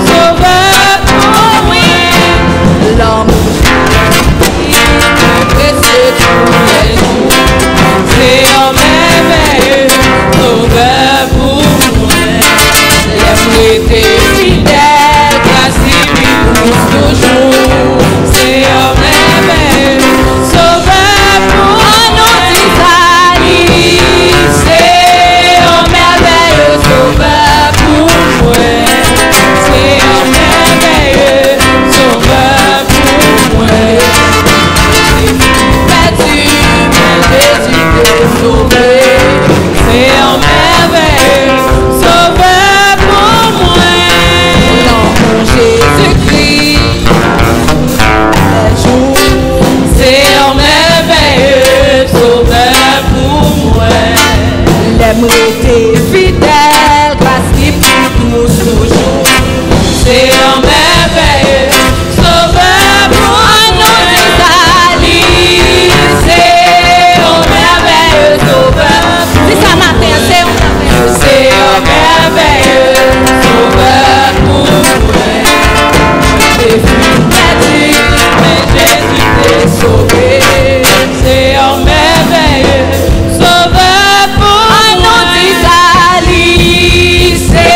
Sovè pou mwen. Lanmou Jezi ki mwen presye toulejou. Se yon mèvèye Sovè pou mwen. Lè m rete fidèl, gras li pi dous toujou. Se yon mèvèye Sovè pou mwen. Annou di sa, li se yon mèvèye Sovè pou mwen. Se yon mèvèye Sovè pou mwen. Pèdi, men Jezi te sove. Se yon mèvèye Sovè pou mwen. Lanmou Jezikri, se yon mèvèye Sovè pou mwen. Lè m rete fidèl, gras li pi dous toujou. Se yon mèvèye Sovè pou mwen. Annou di sa, li se yon mèvèye Sovè. Di sa maten an, se yon mèvèye. Se yon mèvèye Sovè pou mwen. Te fin pèdi, men Jezi te sove. Se yon mèvèye Sovè pou mwen. Annou di sa, li se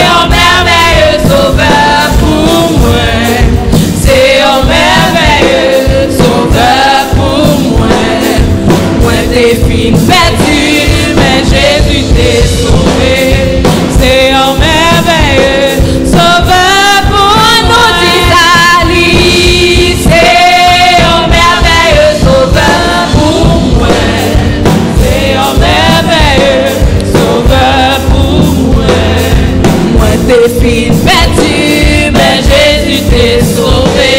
yon mèvèye Sovè pou mwen. Se yon mèvèye Sovè pou mwen. Mwen te fin pèdi, men Jezi te sove. Se yon mèvèye Sovè pou mwen. Nou di sa, li se yon mèvèye Sovè pou mwen. Se yon mèvèye Sovè pou mwen. Mwen te fin pèdi, men Jezi te sove.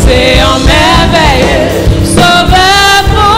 Se yon mèvèye Sovè pou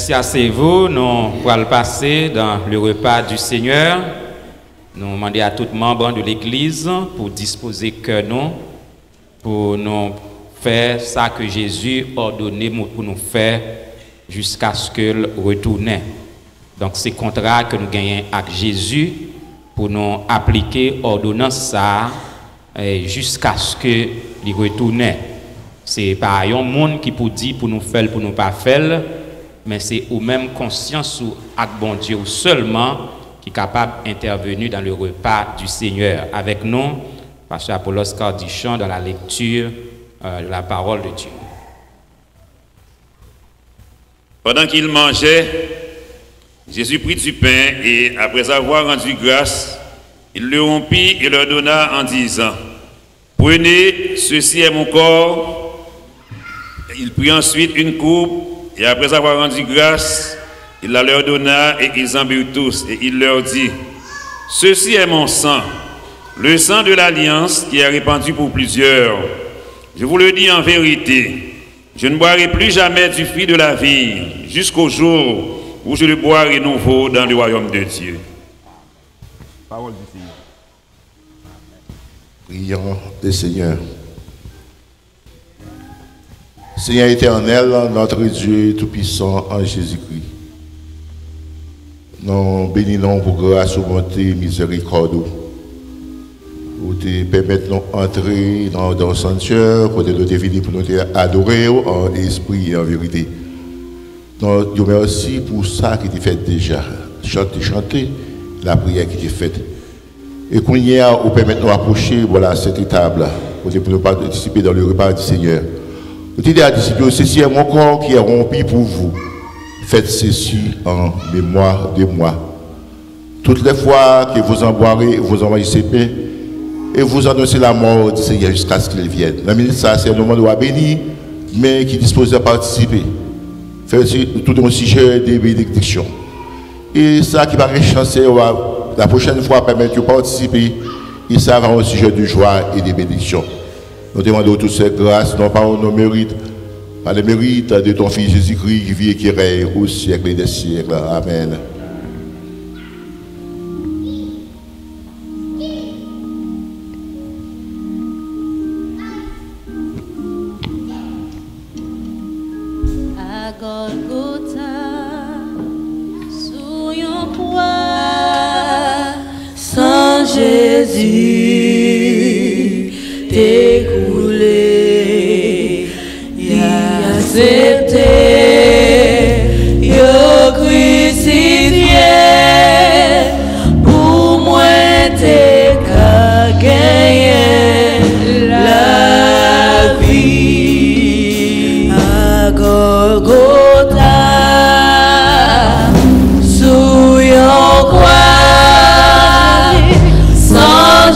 Si asseyez-vous, nou pral pase dans le repas du Seigneur. Nou mande a tout manm de legliz pou dispoze kè nou, pou nou fè sa ke Jezi òdone nou pou nou fè jiskaske l retounen. Donk, se kontra ke nou genyen ak Jezi pou nou aplike òdonans sa a, eh, jiskaske li retounen. Se pa yon moun ki pou di pou nou fè l, pou nou pa fè l, men se ou menm konsyans ou ak Bondye ou sèlman ki kapab entèveni dans le repas du Seigneur. Avec nous, Pasteur Apollos Cardichon dans la lecture, euh, de la parole de Dieu. Pendant qu'ils mangeaient, Jésus prit du pain et, après avoir rendu grâce, il le rompit et leur donna en disant, Prenez, ceci est mon corps. Il prit ensuite une coupe et, après avoir rendu grâce, il la leur donna et ils en burent tous. Et il leur dit, Ceci est mon sang, le sang de l'alliance qui est répandu pour plusieurs. Je vous le dis en vérité, je ne boirai plus jamais du fruit de la vigne jusqu'au jour où je le bois à nouveau dans le royaume de Dieu. Parole du Seigneur. Prions le Seigneur. Seigneur éternel, notre Dieu tout-puissant en Jésus-Christ, nou beni non pou gras ou, bonte, mizerikòd ou. Ou te pèmèt nou antre nan, dans sanctuaire, kote nou te vini pou nou te adore w an espri e an verite. Nou di w mèsi pou sa ki te fèt deja. Chante, chante, lapriyè ki te fèt. E kounye a, ou pèmèt nou apwoche bò lasent etab la, kote pou nou patisipe dans le repas du Seigneur. Ou te di a disip yo, Ceci est mon corps qui est rompu pour vous. Faites ceci en mémoire de moi. Toutes les fois que vous en boirez, vous en mangez ce pain, et vous annoncez la mort du Seigneur jusqu'à ce qu'il vienne. Nan minit sa, se yon moman nou a beni, men ki dispoze a patisipe. Fè tout yon sijè de benediksyon. E sa ki pa gen chans, se yo a, la pwochèn fwa, pèmèt yo patisipe, e sa va yon sijè de jwa e de benediksyon. Nou te mande w tout sèl gras, non pa w, non merit, par le mérite de ton Fils Jésus-Christ, qui vit et qui règne aux siècles des siècles. Amen. A Gòlgota, sou yon kwa, san Jezi te koule. Li aksepte yo krisifye pou mwen te ka genyen lavi. A Gòlgota, sou yon kwa, san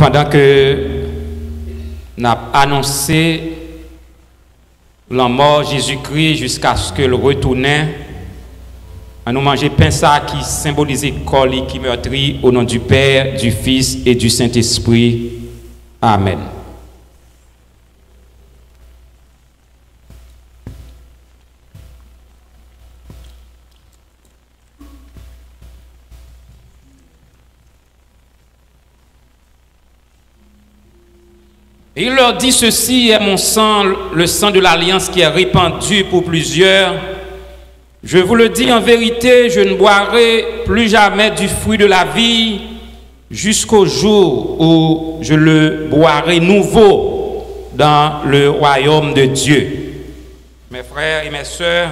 Pandan ke n ap anonse lanmò Jezikri jiskaske l retounen, ann nou manje pen sa a ki senbolize kò li ki mètri, au nom du Père, du Fils et du Saint-Esprit. Amèn. Et il leur dit : « Ceci est mon sang, le sang de l'alliance qui est répandu pour plusieurs. Je vous le dis en vérité, je ne boirai plus jamais du fruit de la vigne jusqu'au jour où je le boirai nouveau dans le royaume de Dieu. » Mes frères et mes sœurs,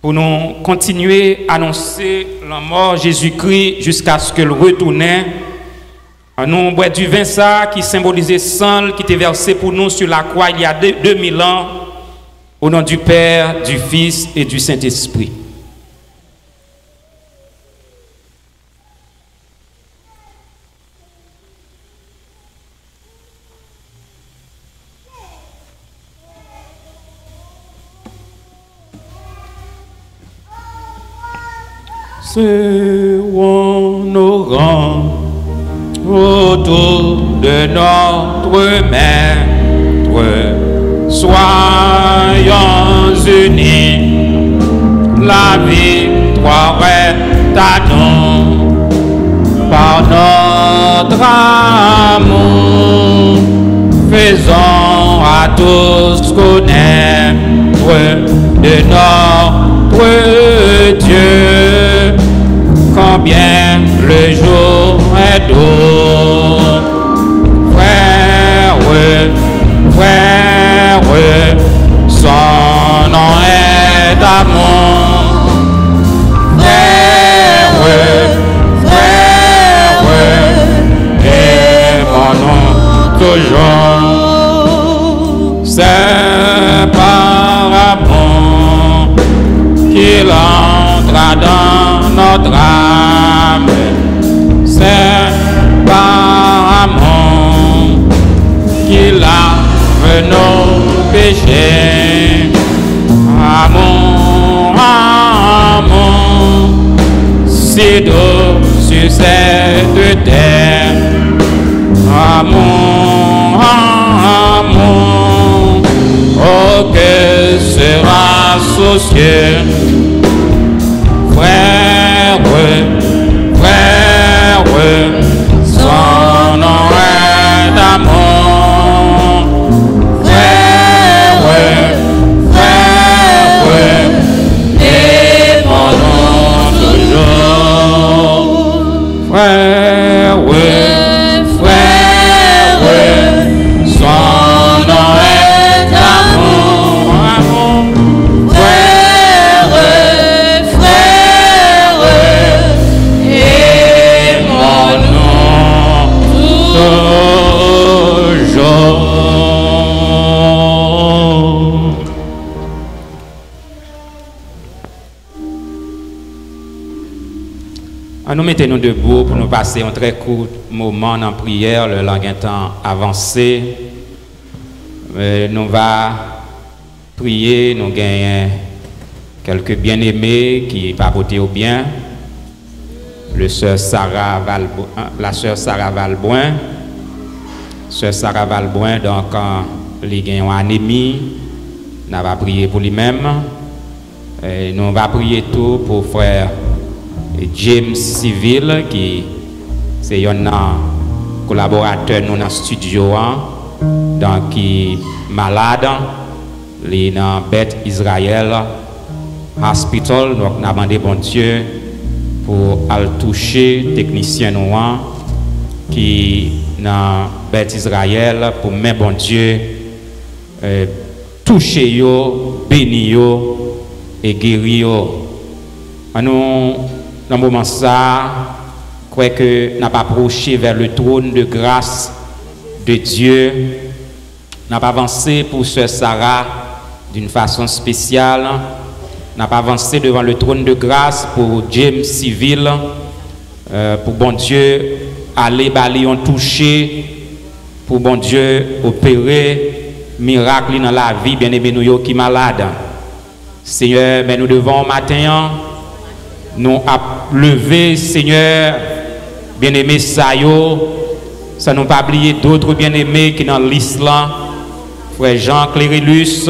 pou nou kontinye anonse lanmò Jezikri jiskaske l retounen, ann nou bwè diven sa a ki senbolize san l ki te vèse pou nou sur la croix il y a deux, deux mille ans, au nom du Père, du Fils et du Saint-Esprit. Serrons nos rangs autour de notre Maître. Soyons unis, la victoire est à nous. Par notre amour, faisons à tous connaître de notre Dieu combien le jour est doux. Frères, frères, son nom est amour. Frères, frères, aimons-nous toujours. C'est par amour qu'il entra dans notre âme. C'est par amour qu'il lave nos péchés. Amour, amour, si doux sur cette terre. Amour, amour, oh que sera aux cieux. Frères, frères, son nom est amour. Frères, frères, aimons-nous toujours. Frères, frères, son nom est amour. Frères, frères, aimons-nous toujours. Ann nou mete nou debou pou nou pase yon trè kout moman nan priyè, lè l an gentan avanse. E, nou va priye, nou genyen kèlke byeneme ki pa pote yo byen. Le sè Sara Valb-, la sè Sara Valbwen. Sè Sara Valbwen, donk, li gen yon anemi. N a va priye pou li menm. E nou va priye tou pou frè James Civil, ki se yonn nan kolaboratè nou nan estidyo an, donk ki malad, li nan Beth Israel Hospital. Donk, n a mande Bondye pou al touche teknisyen nou an, ki nan Beth Israel, pou men Bondye eh, touche yo, beni yo e geri yo. Ann nou, nan moman sa a, kwè ke n ap apwoche vers le trône de grâce de Dieu. N ap avanse pou sè Sara d'une façon spéciale. N ap avanse devan le trône de grâce pou James Civil, eh, pou Bondye ale ba li yon touche pou Bondye opere mirak li nan lavi byeneme nou yo ki malad. Senyè, men nou devan w maten an, nou ap leve, Senyè, byeneme sa yo, san nou pa bliye dòt byeneme ki nan lis lan, frè Jean Clérilus,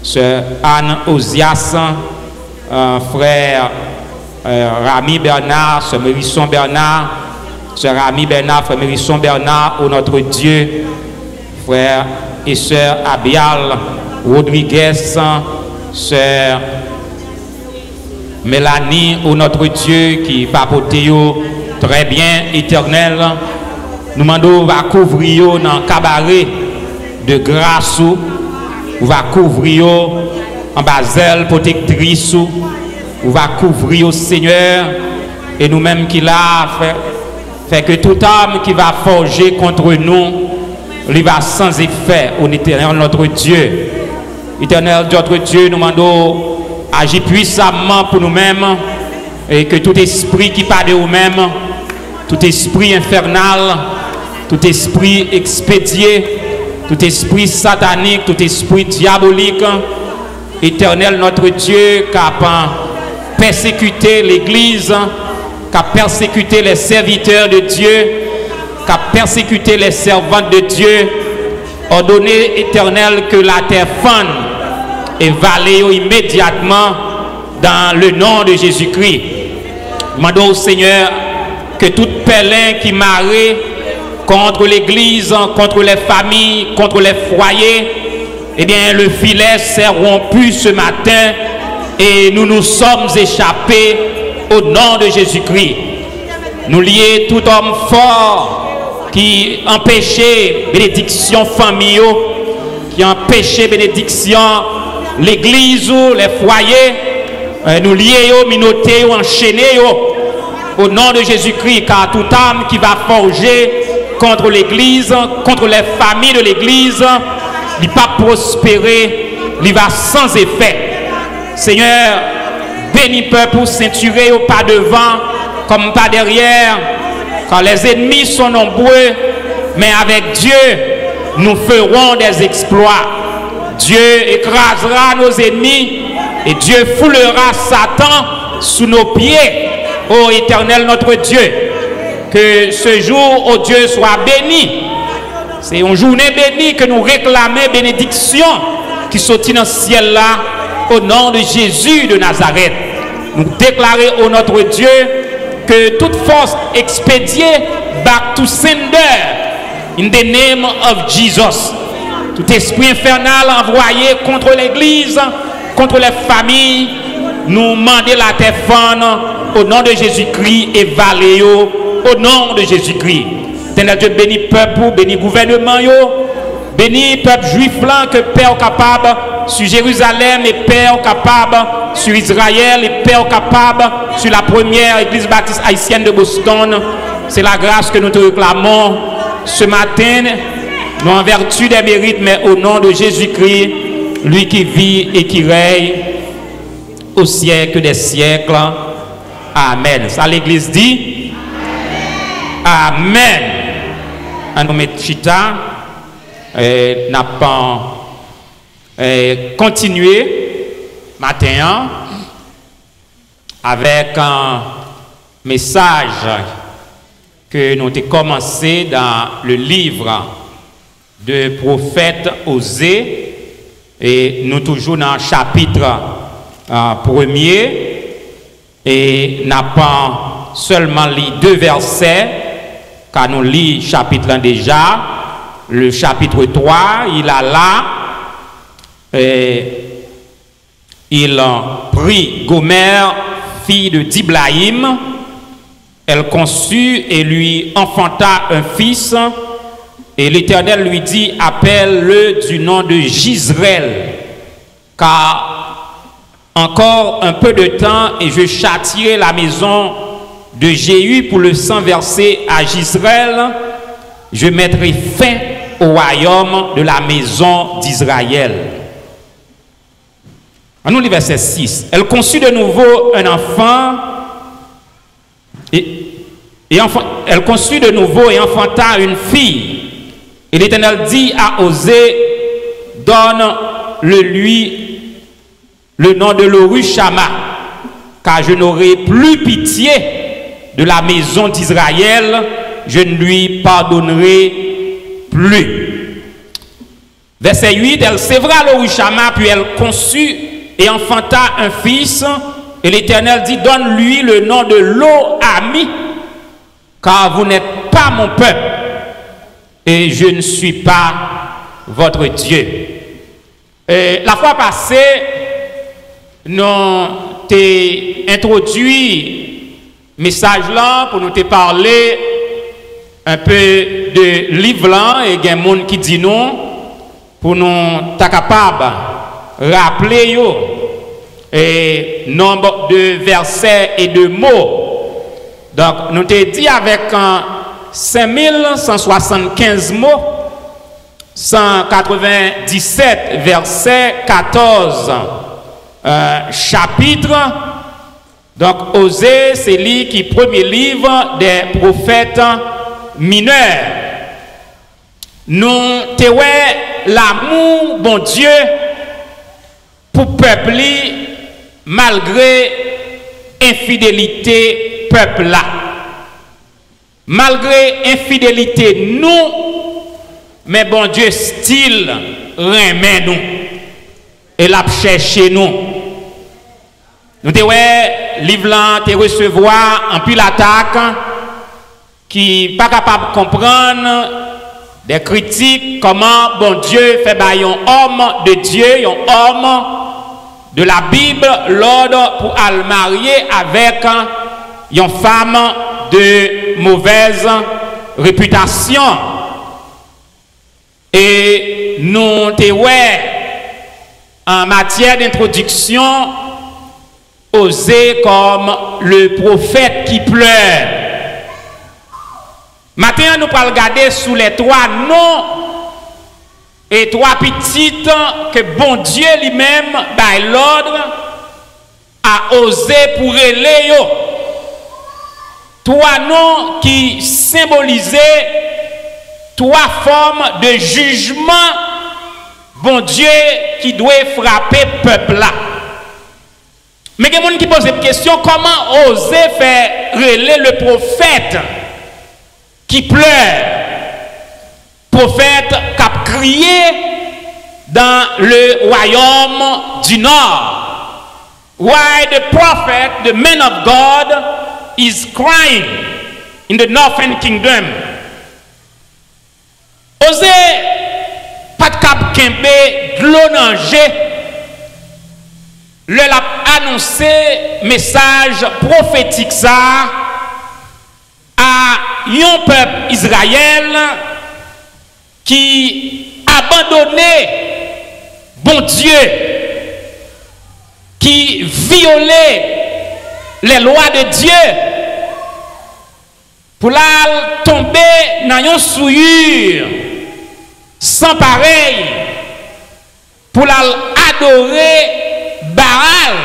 sè Anne Ozias, euh, frè euh, Rami Bernard, sè Mérison Bernard, sè Rami Bernard, frè Mérison Bernard, ô notre Dieu, frè e sè Abial Rodriguez, sè Melanie, ô notre Dieu, ki pa pote yo trè byen, Etènèl. Nou mande w va kouvri yo nan kabare de gras ou, ou va kouvri yo anba zèl pwotektris ou, ou va kouvri yo, Senyè, e nou menm ki la, fè, fè ke tout arme qui va forger contre nous, li va sans effet, ô Éternel notre Dieu. Éternel notre Dieu, nou mande w aji pwisaman pou nou menm, e ke tout espri ki pa de ou menm, tout espri enfènal, tout espri ekspedye, tout espri satanik, tout espri dyabolik, Etènèl notre Dieu, k ap pèsekite legliz, k ap pèsekite les serviteurs de Dieu, k ap pèsekite les servantes de Dieu, òdone, Etènèl, ke latè fann e vale yo imedyatman dans le nom de Jésus-Christ. Mande w, Senyè, ke tout pèlen ki mare contre l'Église, contre les familles, contre les foyers, eh bien, le filet s'est rompu ce matin et nous nous sommes échappés au nom de Jésus-Christ. Nou lye tout òm fò ki anpeche benediksyon fanmi yo, ki anpeche benediksyon legliz ou, les foyers, euh, nou lye yo, minote yo, anchene yo. Au nom de Jésus-Christ, car toute arme qui va forger contre l'Église, contre les familles de l'Église, li p ap prospere, li va sans effet. Senyè, beni pèp ou, sentire yo pa devan kòm pa dèyè, car les ennemis sont nombreux, mais avec Dieu, nous ferons des exploits. Dieu écrasera nos ennemis et Dieu foulera Satan sous nos pieds. Ô Éternel notre Dieu, que ce jour, ô Dieu, soit béni. Se yon jounen beni ke nou reklame benediksyon ki soti nan syèl la, au nom de Jésus de Nazareth. Nou deklare, ô notre Dieu, ke tout fòs ekspedye back to sender in the name of Jesus. Tout espri enfènal anvwaye kont legliz, kont lè fanmi, nou mande latè fann, o non de Jezikri, e vale yo, o non de Jezikri. Etènèl Dye, beni pèp ou, beni gouvènman yo, beni pèp jwif lan, ke pè ou kapab sou Jerizalèm, e pè ou kapab sou Izrayèl, e pè ou kapab sou la première église baptiste haïtienne de Boston. C'est la grâce que nous te réclamons ce matin, non en vertu des mérites, mais au nom de Jésus-Christ, lui qui vit et qui règne au siècle des siècles. Amen. Sa legliz di? Amen. Ann nou met chita. Eh, n ap eh, kontinye maten an avèk eh, mesaj ke nou te kòmanse dans le livre de pwofèt Oze, e nou toujou nan chapit eh, premye, e n ap sèlman li de vèsè, ka nou li chapit lan deja, le chapitre trois, il a là, eh, il prit Gomère, fille de Diblaïm, elle conçut et lui enfanta un fils, et l'Éternel lui dit, appelle-le du nom de Jizreel, car encore un peu de temps et je châtierai la maison de Jéhu pour le sang versé à Jizreel, je mettrai fin au royaume de la maison d'Israël. Ann nou li vèsè sis. Elle conçut de nouveau un enfant et Et enfin, elle conçut de nouveau et enfanta une fille. Et l'Éternel dit à Osée, donne-le lui le nom de Lorushama, car je n'aurai plus pitié de la maison d'Israël, je ne lui pardonnerai plus. Verset huit, elle s'éleva Lorushama, puis elle conçut et enfanta un fils. Et l'Éternel dit, donne-lui le nom de Lo-Ami, car vous n'êtes pas mon peuple, et je ne suis pas votre Dieu. E, lafwa pase, nou te entwodui mesaj lan pou nou te pale un peu de liv lan, e gen moun ki di nou pou nou ta kapab raple yo, e, nombre de versets et de mots. Donk, nou te di avèk, euh, senk mil san swasannkenz mo, san katrevenndisèt vèsè, katòz, euh, chapit. Donk, Oze, se li ki premye liv dè pwofèt minè. Nou te wè lamou Bondye pou pèp li, malgre enfidelite pèp la. Malgre enfidelite nou, men Bondye still renmen nou. E l ap chèche nou. Nou te wè liv lan te resevwa anpil atak ki pa kapab konprann dè kritik kòman Bondye fè bay yon òm de Dye, yon òm de la Bib, lòd pou al marye avèk yon fanm de movèz repitasyon. E nou te wè, an matyè d'entwodiksyon, Oze kòm le pwofèt ki plè. Maten an, nou pral gade sou lè twa non e twa pitit ke Bondye li menm bay lòd a Oze pou rele yo. Twa non ki senbolize twa fòm de jijman Bondye ki dwe frape pèp la. Men gen moun ki poze m kesyon, kòman Oze fè rele le pwofèt ki plè, pwofèt k ap kriye dans le royaume du nord? Why the prophet, the man of God, is crying in the northern kingdom? Oze pa t kab kenbe dlo nan je lè l ap anonse mesaj pwofetik sa a a yon pèp Izrayèl ki abandone Bondye, ki vyole les lois de Dieu, pou l al tonbe nan yon souillure san parèy, pou l al adore Baal,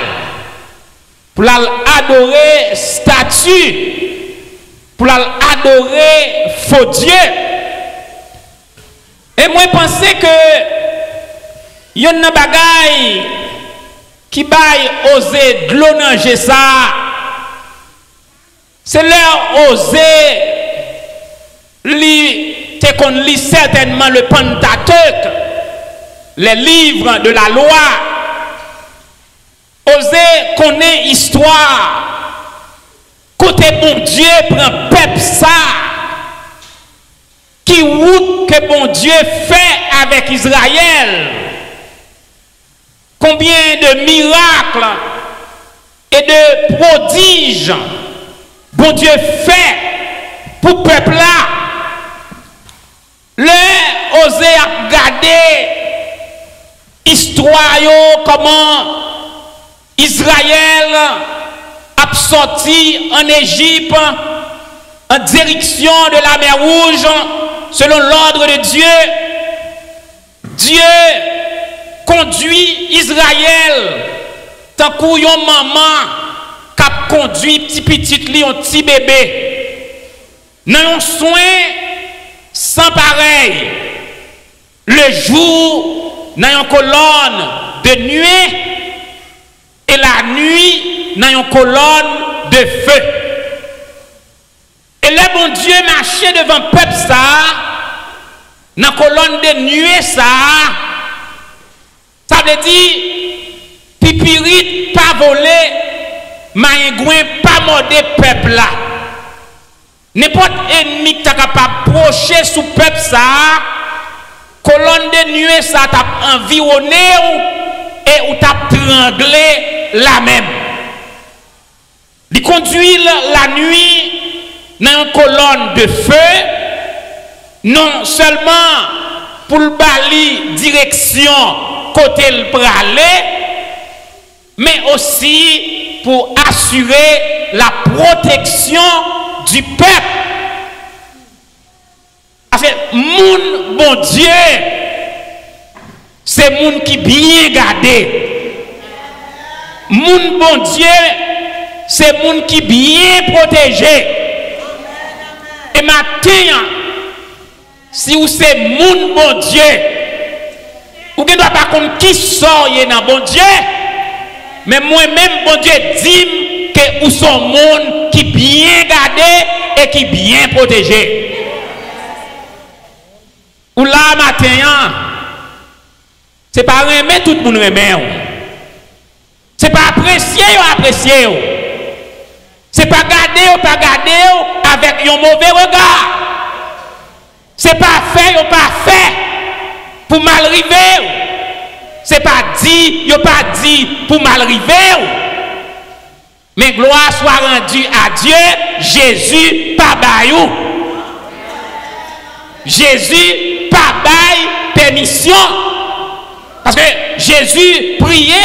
pou l al adore stati, pou l al adore fo dye. E mwen panse ke yonn nan bagay ki bay Oze dlo nan je sa a, se lè Oze li te konn li sètènman le Pentateuch, les livres de la loi. Oze konnen istwa kote Bondye pran pèp sa a, ki wout ke Bondye fè avèk Izrayèl, konbyen de mirak e de pwodij Bondye fè pou pèp la. Lè Oze ap gade istwa yo, kòman Izrayèl ap sòti ann Ejip an direksyon de la mer Rouge, selon l'ordre de Dieu, Dye kondui Izrayèl tankou yon manman k ap kondui ti pitit li, yon ti bebe. Nan yon swen san parèy, le jou nan yon kolòn de nuée et la nuit nan yon kolòn de feu. E lè Bondye mache devan pèp sa a, nan kolòn de nuée sa a, sa vle di, pipirit pa vole, mayengwen pa mòde pèp la. Nenpòt ènmi ki ta kapab pwoche sou pèp sa a, kolòn de nuée sa a t ap anviwonnen w e ou t ap trangle lamenm. Li kondui l lannuit nan yon kolòn de feu, non sèlman pou l ba li direksyon kote l prale, men osi pou asire la protection du peuple. Paske moun Bondye, se moun ki byen gade. Moun Bondye, se moun ki byen pwoteje. E maten an, si w se moun Bondye, ou gen dwa pa konn ki sa w ye nan Bondye, men mwen menm, Bondye di m ke ou se yon moun ki byen gade e ki byen pwoteje. Ou la maten an, se pa renmen tout moun renmen w. Se pa apresye yo apresye w. Se pa gade yo pa gade w avèk yon move rega. Se pa fè yo pa fè pou mal rive w. Se pa di yo pa di pou mal rive w. Men gloire soit rendue à Dieu, Jezi pa bay ou. Jezi pa bay pèmisyon. Paske Jezi priye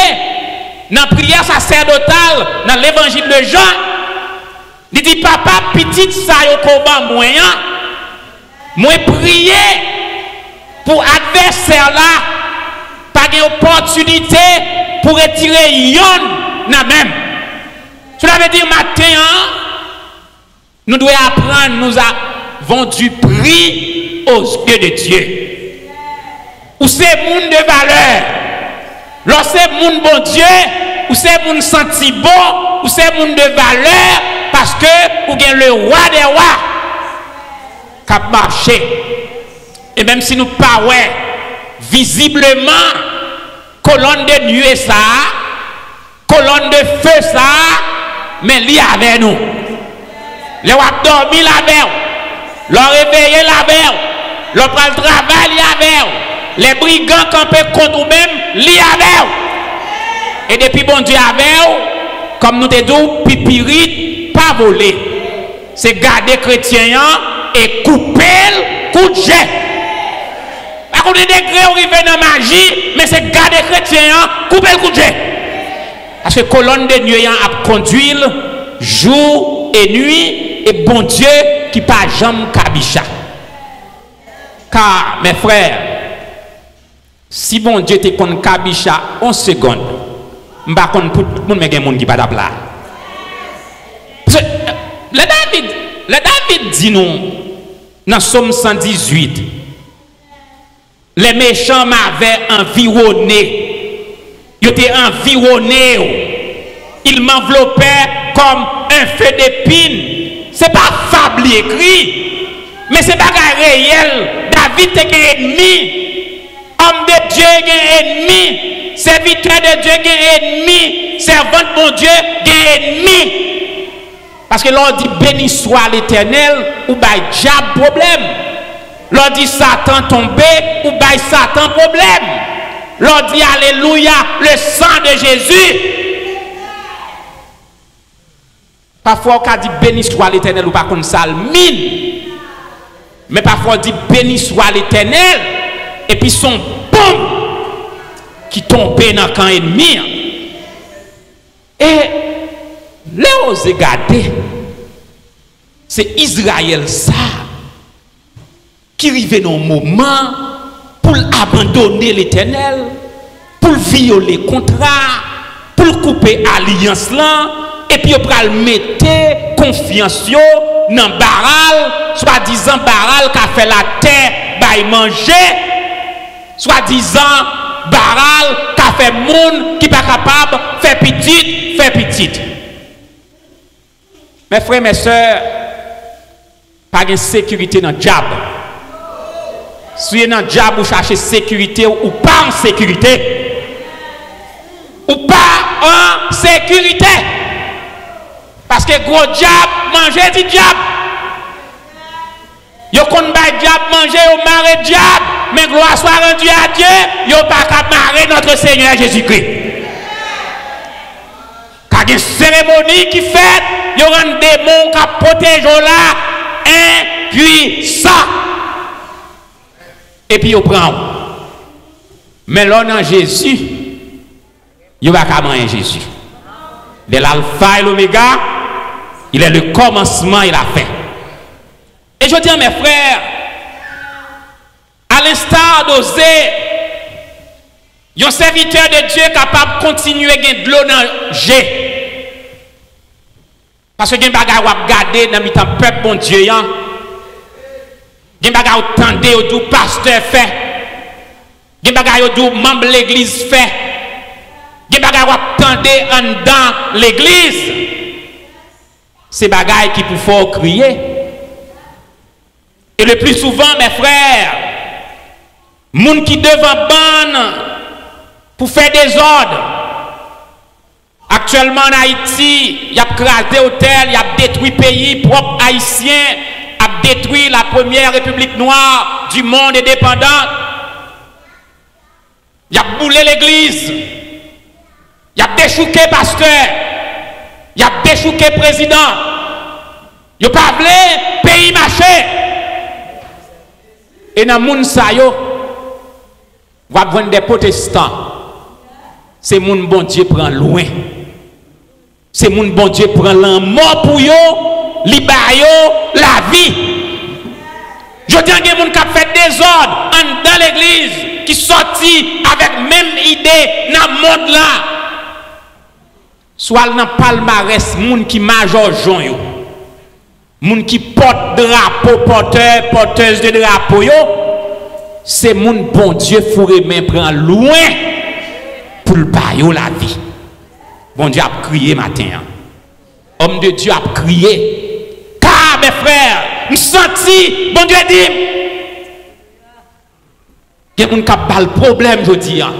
nan priyè sasèdotal nan Levanjil de Jan. Li di, "Papa, pitit sa yo ke w ban mwen an, mwen priye pou advèsè la pa gen opòtinite pou retire yonn nan men m." Cela veut dire, maten an, nou dwe aprann nous avons du prix aux yeux de Dieu. Ou se moun de valè. Lè w se moun Bondye, ou se moun santi bon, ou se moun de valè, paske ou gen le roi des rois k ap mache. E menm si nou pa wè vizibleman kolòn de nuée sa a, kolòn de feu sa a, men li avè nou. Lè w ap dòmi, l avè w. Lè w reveye, l avè w. Lè w pral travay, li avè w. Lè brigan kanpe kont ou menm, li avè w. E depi Bondye avè w, kòm nou te di w, pipirit pa vole. Se gade kretyen an e koupe l kout je. Pa konn degre w rive nan maji, men se gade kretyen an, koupe l kout je. Paske kolòn de nuée an ap kondui l jou e nuit, e Bondye ki pa janm kabicha. Car, mes frères, si Bondye te konn kabicha yon segonn, m pa konn pou tout moun, men gen moun ki pa t ap la. Paske, lè David, lè David di nou nan Sòm san dizuit, "Les méchants m'avaient environné." Yo te anviwone w. "Ils m'enveloppaient comme un feu d'épines." Se pa fab li ekri, men se bagay reyèl. David te gen ènmi. Homme de Dieu gen ènmi. Serviteur de Dieu gen ènmi. Servante Bondye gen ènmi. Paske lè w di, "Béni soit l'Éternel," ou bay dyab pwoblèm. Lè w di, "Satan tonbe," ou bay Satan pwoblèm. Lè w di, "Alelouya, le sang de Jésus." Pafwa w ka di, "Béni soit l'Éternel," ou pa konn sa l mean. Men pafwa w di, "Béni soit l'Éternel," epi se yon bonm ki tonbe nan kan ènmi an. E lè w oze gade, se Izrayèl sa a ki rive nan yon moman pou l abandone Letènèl, pou l vyole kontra a, pou l koupe alyans lan, epi yo pral mete konfyans yo nan Baal, swadizan Baal ka fè latè bay manje, swadizan Baal ka fè moun ki pa kapab fè pitit, fè pitit. Mè frè, mè sè, pa gen sekirite nan dyab. Si w ye nan dyab, ou chache sekirite, ou pa an sekirite. Ou pa an sekirite. Paske gwo dyab manje ti dyab. Yo konn bay dyab manje, yo mare dyab, men gloire soit rendue à Dieu, yo pa ka mare notre Seigneur Jésus-Christ. Ka gen seremoni ki fèt, yo rann demon k ap pwoteje w la enpwisan. Epi yo pran w. Men lè w nan Jezi, yo pa ka manyen Jezi. Il est l'alpha et l'oméga, il est le commencement et la fin. E jodi a, mè frè, a l'instar d'Ozé, yon sèvitè de Dye kapab kontinye gen dlo nan je. Paske gen bagay w ap gade nan mitan pèp Bondye an. Gen bagay w tande yo di w pastè fè. Gen bagay yo di w manm legliz fè. Gen bagay w ap tande anndan legliz. Se bagay ki pou fè w kriye. E le pli souvan, mè frè, moun ki devan bann pou fè dezòd. Aktyèlman, ann Ayiti, y ap kraze otèl, y ap detwi peyi, pwòp Ayisyen ap detwi la première république noire du monde indépendant. Y ap boule legliz. Y ap dechouke pastè. Y ap dechouke prezidan. Yo pa vle peyi mache. E nan moun sa yo, w ap jwenn de pwotestan. Se moun Bondye pran lwen. Se moun Bondye pran lanmò pou yo, li ba yo lavi. Jodi a, gen moun k ap fè dezòd anndan legliz ki sòti avèk menm ide nan mond lan. Si w al nan palmarès moun ki majòjon yo, moun ki pòt drapo, pòtè, pòtèz de drapo yo, se moun Bondye foure men pran lwen pou l ba yo lavi. Bondye ap kriye maten an. Homme de Dieu ap kriye. Ka, mè frè, m santi Bondye di m. Gen moun k ap ba l pwoblèm jodi a.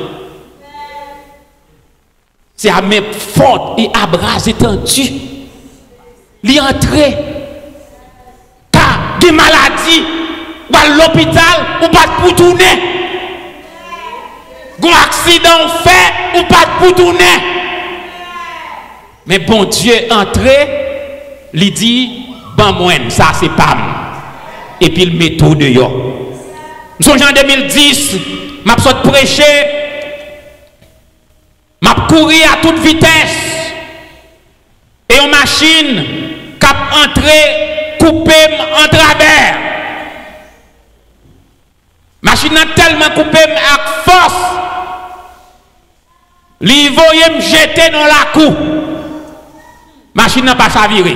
Se à main forte et à bras étendus. Li antre. Ka gen maladi, w al lopital, ou pa t pou tounen. Gon aksidan w fè, ou pa t pou tounen. Men Bondye antre, li di, "Ban mwen, sa se pa m." Epi l mete w deyò. M sonje an de mil dis, m ap sot preche, m ap kouri a tout vitès, e yon machin k ap antre koupe m antravè. Machin nan tèlman koupe m ak fòs, li voye m jete nan lakou. Machin nan pa chavire.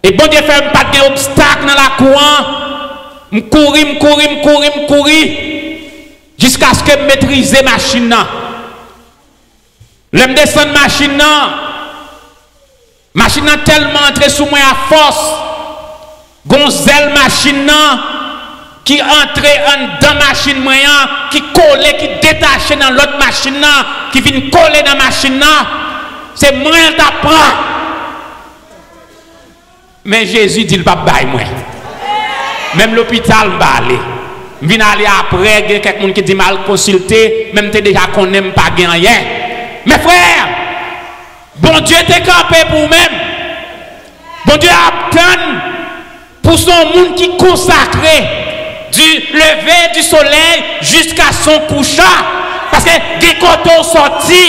E Bondye fè m pa t gen obstak nan lakou an. M kouri, m kouri, m kouri, m kouri, jiskaske m metrize machin nan. Lè m desann machin nan, machin nan tèlman antre sou mwen a fòs, gon zèl machin nan ki antre anndan machin mwen an, ki kole, ki detache nan lòt machin nan, ki vin kole nan machin nan. Se mwen l t ap pran. Men Jezi di l p ap bay mwen. Menm lopital m pa ale. M vin ale apre, gen kèk moun ki di m al konsilte, men m te deja konnen m pa gen anyen. Men frè, Bondye te kanpe pou ou menm. Bondye ap tann pou se yon moun ki konsakre du lever du soleil jusqu'à son couchant. Paske gen kote w sòti,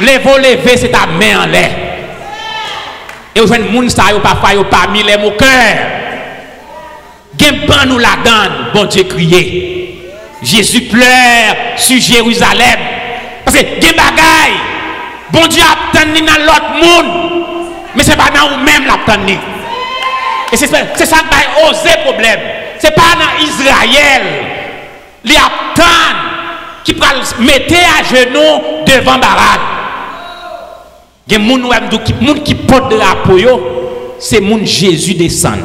leve w leve, se ta men anlè. E w jwenn moun sa yo, pafwa yo pami les moqueurs. Gen bann ou ladann, Bondye kriye. Jésus pleure sur Jérusalem. Paske gen bagay, Bondye ap tann li nan lòt moun. Men se pa nan ou menm l ap tann li. E se, se sa k bay Oze pwoblèm. Se pa nan Izrayèl li ap tann ki pral mete ajenou devan Baal. Gen moun, ou wè m di w, ki, moun ki pòt drapo yo, se moun Jezi desann.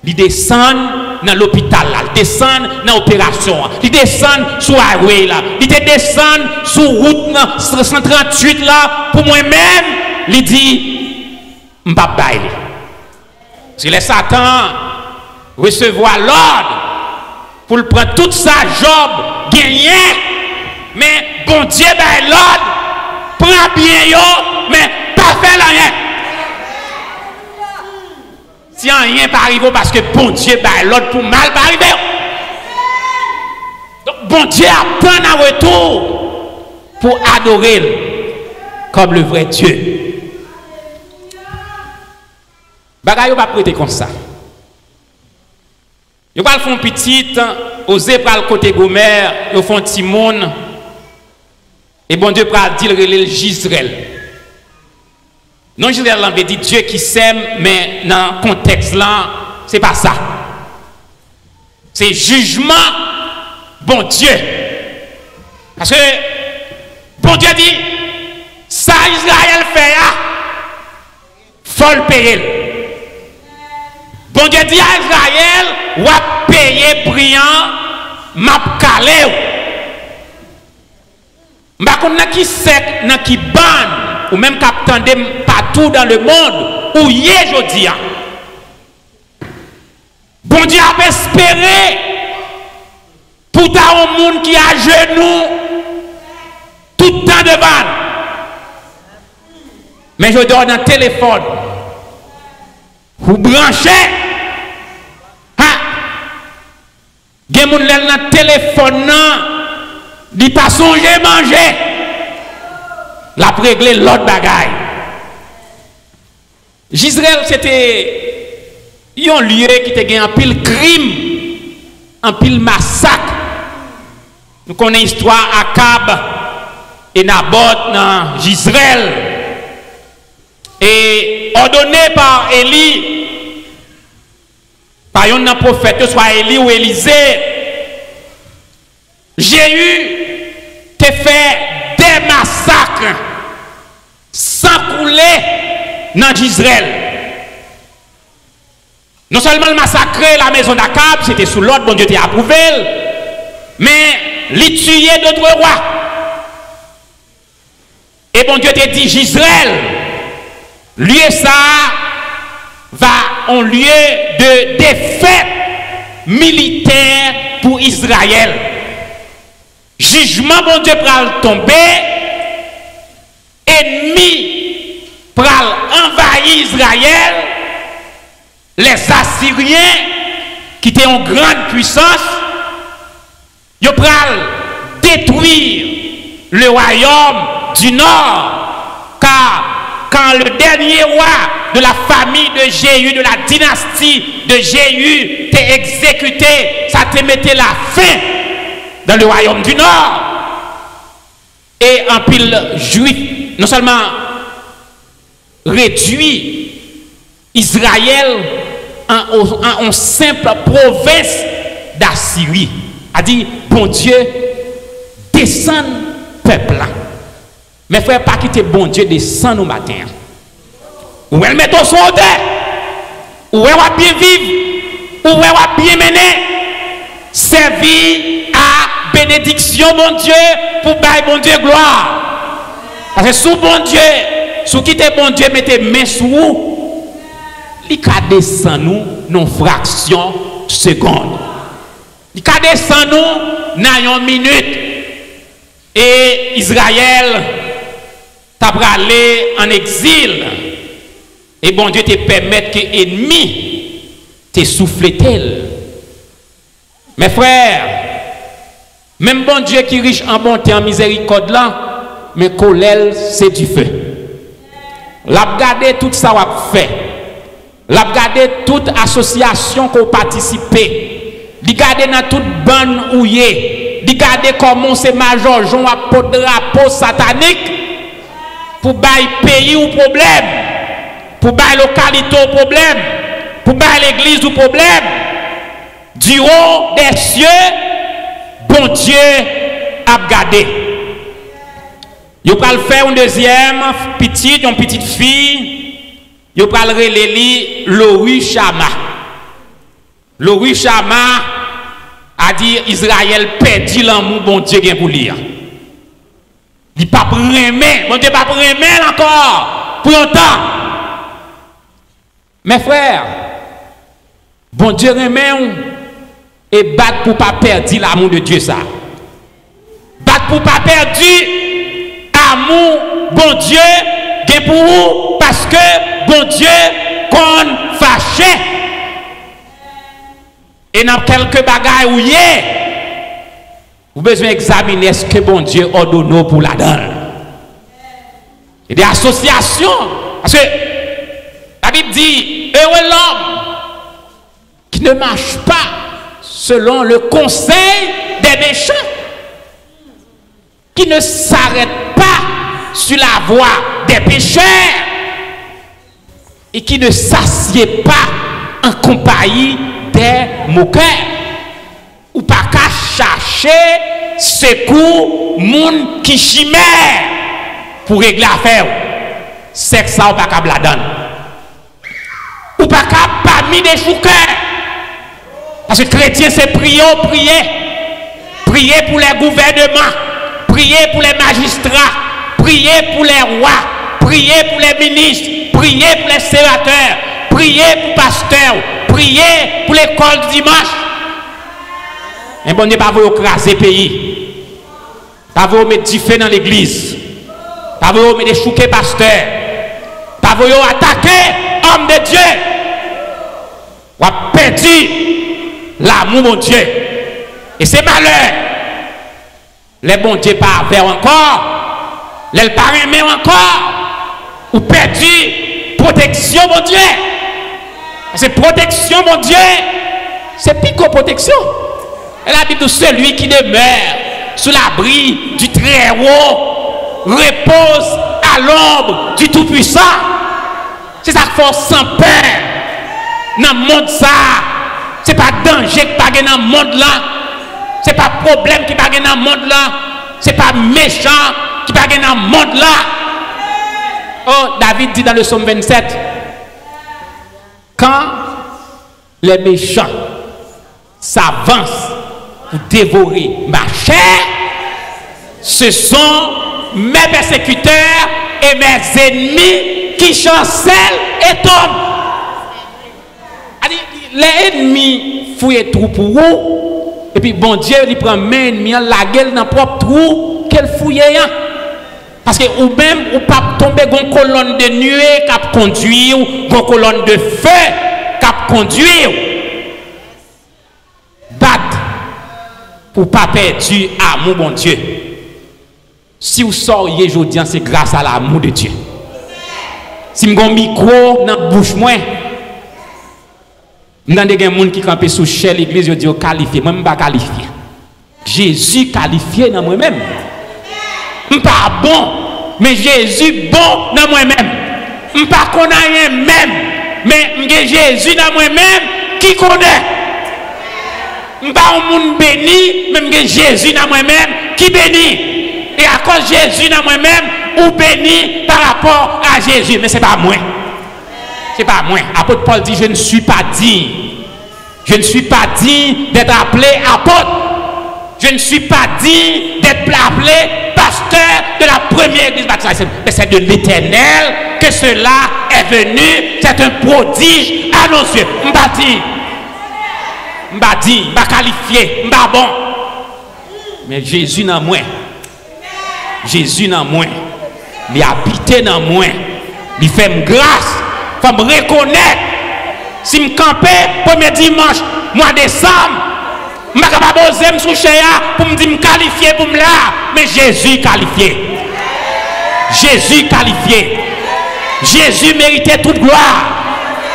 Li desann nan lopital la, li desann nan operasyon an, li desann sou highway la, li te desann sou wout nan san tranntuit la pou mwen menm, li di, "M p ap bay li." Paske lè Satan resevwa lòd pou l pran tout sa Jòb genyen, men Bondye bay lòd, "Pran byen yo, men pa fè l anyen." Si anyen pa rive w, paske Bondye bay lòd pou mal pa rive w. Donk, Bondye ap tann an retou pou adore l kòm le vrè Dye. Bagay yo p ap rete konsa. Yo pral fè yon pitit, Oze pral kote Gomè, yo fè yon timoun, e Bondye pral di l, rele l Jizrèl. Non Jizrèl lan vle di Dye ki sèm, men nan kontèks lan, se pa sa. Se jijman Bondye. Paske Bondye di, sa Izrayèl fè a, fò l peye l. Bondye di a Izrayèl, w ap peye pri an, m ap kale w. M pa konn nan ki sèk, nan ki bann, ou menm k ap tande m patou dans le monde, ou ye jodi a. Bondye ap espere pou ta yon moun ki ajenou tout tan devan l. Men jodi a w nan telefòn, ou branche. Ha! Gen moun lè l nan telefòn nan, li pa sonje manje. L ap regle lòt bagay. Jizrèl se te yon lye ki te gen anpil krim, anpil masak. Nou konnen istwa Akab e Nabòt nan Jizrèl. E òdone pa Eli, pa yonn nan pwofèt yo, swa Eli ou Elize, Jeyi te fè de masak san koule nan Jizrèl. Non sèlman l masakre la maison d'Akab, se te sou lòd Bondye te apwouve l, men li tiye dotre wa. E Bondye te di Jizrèl, lye sa a va yon lye de defèt militè pou Izrayèl. Jijman Bondye pral tonbe, enmi pral anvayi Izrayèl, lèzasiryen, ki te yon grann pwisans, yo pral detwi le royaume du nord, car quand le dernier roi de la famille de Jéhu, de la dynastie de Jéhu, te egzekite, sa te mete lafen dans le royaume du nord. E anpil Jwif non sèlman redwi Izrayèl an, an, an yon senp pwovens Dasiri. A di, Bondye desann pèp la. Men frè, pa kite Bondye desann ou maten an. Ou wè l mete w sou wotè. Ou wè w ap byen viv. Ou wè w ap byen mennen. Sèvi a benediksyon Bondye pou bay Bondye glwa. Paske si w Bondye, si w kite Bondye mete men sou ou, li ka desann ou nan yon fraksyon segonn. Li ka desann ou nan yon minit. E Izrayèl ta prale an egzil, e Bondye te pèmèt ke enmi te souflete l. Men frè, menm Bondye ki rich an bonte, an mizèrikòd la, men kolè l se dife. L ap gade tout sa w ap fè. L ap gade tout asosyasyon ke w patisipe. Li gade nan tout bann ou ye. Li gade kòman w se majòjon, w ap pot drapo satanik pou bay peyi w pwoblèm, pou bay lokalite w pwoblèm, pou bay legliz ou pwoblèm, du haut des cieux, Bondye ap gade. Yo pral fè yon dezyèm pitit, yon pitit fi, yo pral rele li Lori Chama. Lori Chama a di Izrayèl pèdi lanmou Bondye gen pou li a. Li p ap renmen, Bondye p ap renmen l ankò pou yon tan. Mes frères, Bondye renmen w e bat pou w pa pèdi l'amour de Dieu sa. Bat pou w pa pèdi amou Bondye gen pou ou, paske Bondye konn fache. E nan kèlke bagay ou ye, ou bezwen egzamine èske Bondye òdone w pou w ladan l. E de asosyasyon, paske Labib di, heureux l'homme qui ne marche pas selon le conseil des méchants, qui ne s'arrête pas sur la voie des pécheurs et qui ne s'assied pas en compagnie des moqueurs. Ou pa ka chache sekou moun ki chimè pou regle afè w. Sèks sa ou pa kab ladan l. Ou pa ka pami dechoukè. Paske kretyen se priye w priye. Priye pou lè gouvèneman. Priye pou lè majistra. Priye pou lè wa. Priye pou lè minis. Priye pou lè senatè. Priye pou pastè w. Priye pou lekòl dimanch. Men Bondye pa voye w kraze peyi. Pa voye w met dife nan legliz. Pa voye w met dechouke pastè. Pa voye w atake òm de Dye. W ap pèdi lanmou Bondye. E se malè. Lè Bondye pa avè w ankò, lè l pa renmen w ankò, ou pèdi pwoteksyon Bondye. Paske pwoteksyon Bondye, se pi gwo pwoteksyon. E Labib di, celui qui demeure sous l'abri du Très-Haut repose à l'ombre du Tout-Puissant. Se sa k fè w san pè nan mond sa a. Se pa danje ki pa gen nan mond lan. Se pa pwoblèm ki pa gen nan mond lan. Se pa mechan ki pa gen nan mond lan. Oh, David di dans le psaume vingt-sept, quand les méchants s'avancent pour dévorer ma chair, ce sont mes persécuteurs et mes ennemis qui chancellent et tombent. A di, lè enmi fouye twou pou ou, epi Bondye li pran men enmi an lage l nan pwòp twou ke l fouye an. Paske ou menm, ou p ap tonbe, gon kolòn de nwe k ap kondwi w, gon kolòn de fe k ap kondwi w. Bat pou w pa pèdi amou Bondye. Si w sa w ye jodi an, se gras a lamou de Dye. Si m gon mikwo nan bouch mwen, m tande gen moun ki kanpe sou chè legliz, yo di yo kalifye. Mwen, m pa kalifye. Jezi kalifye nan mwen menm. M pa bon, men Jezi bon nan mwen menm. M pa konn anyen menm, men m gen Jezi nan mwen menm ki konnen. M pa yon moun beni, men m gen Jezi nan mwen menm ki beni. E akòz Jezi nan mwen menm, ou beni pa rapò a Jezi. Men se pa mwen. Se pa mwen. Apot Pòl di, je ne suis pas digne. Je ne suis pas digne d'être appelé apôtre. Je ne suis pas digne d'être appelé pasteur de la première église baptiste. Mais c'est de l'Éternel que cela est venu. C'est un prodige à nos yeux. M pa digne. M pa digne. M pa kalifye. M pa bon. Men Jezi nan mwen. Jezi nan mwen. Li abite nan mwen. Li fè m gras. Fò m rekonèt. Si m kanpe premye dimanch mwa desanm, m pa ka pa poze m sou chè a pou m di m kalifye pou m la. Men Jezi kalifye. Jezi kalifye. Jezi merite tout glwa.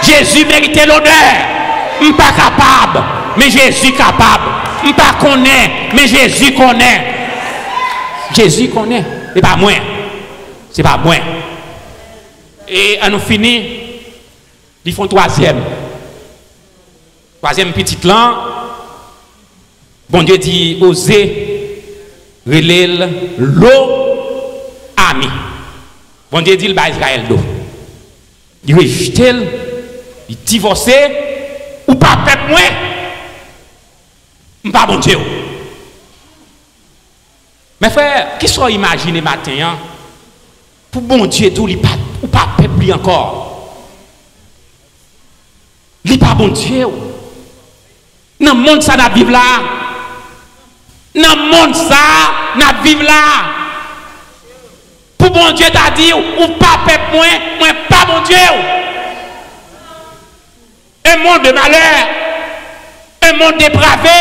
Jezi merite lonè. M pa kapab, men Jezi kapab. M pa konnen, men Jezi konnen. Jezi konnen. Se pa mwen. Se pa mwen. E ann nou fini. Li fè yon twazyèm. Twazyèm pitit lan, Bondye di Oze rele l Lo Ami. Bondye di l ba Izrayèl do. Li rejte l, li divòse, ou pa pèp mwen, m pa Bondye w. Men frè, kisa w imajine maten an pou Bondye di w li pa, ou pa pèp li ankò? Li pa Bondye w. Nan mond sa n ap viv la, nan mond sa n ap viv la, pou Bondye ta di w ou pa pèp mwen, mwen pa Bondye w. Un monde de malheur, un monde dépravé,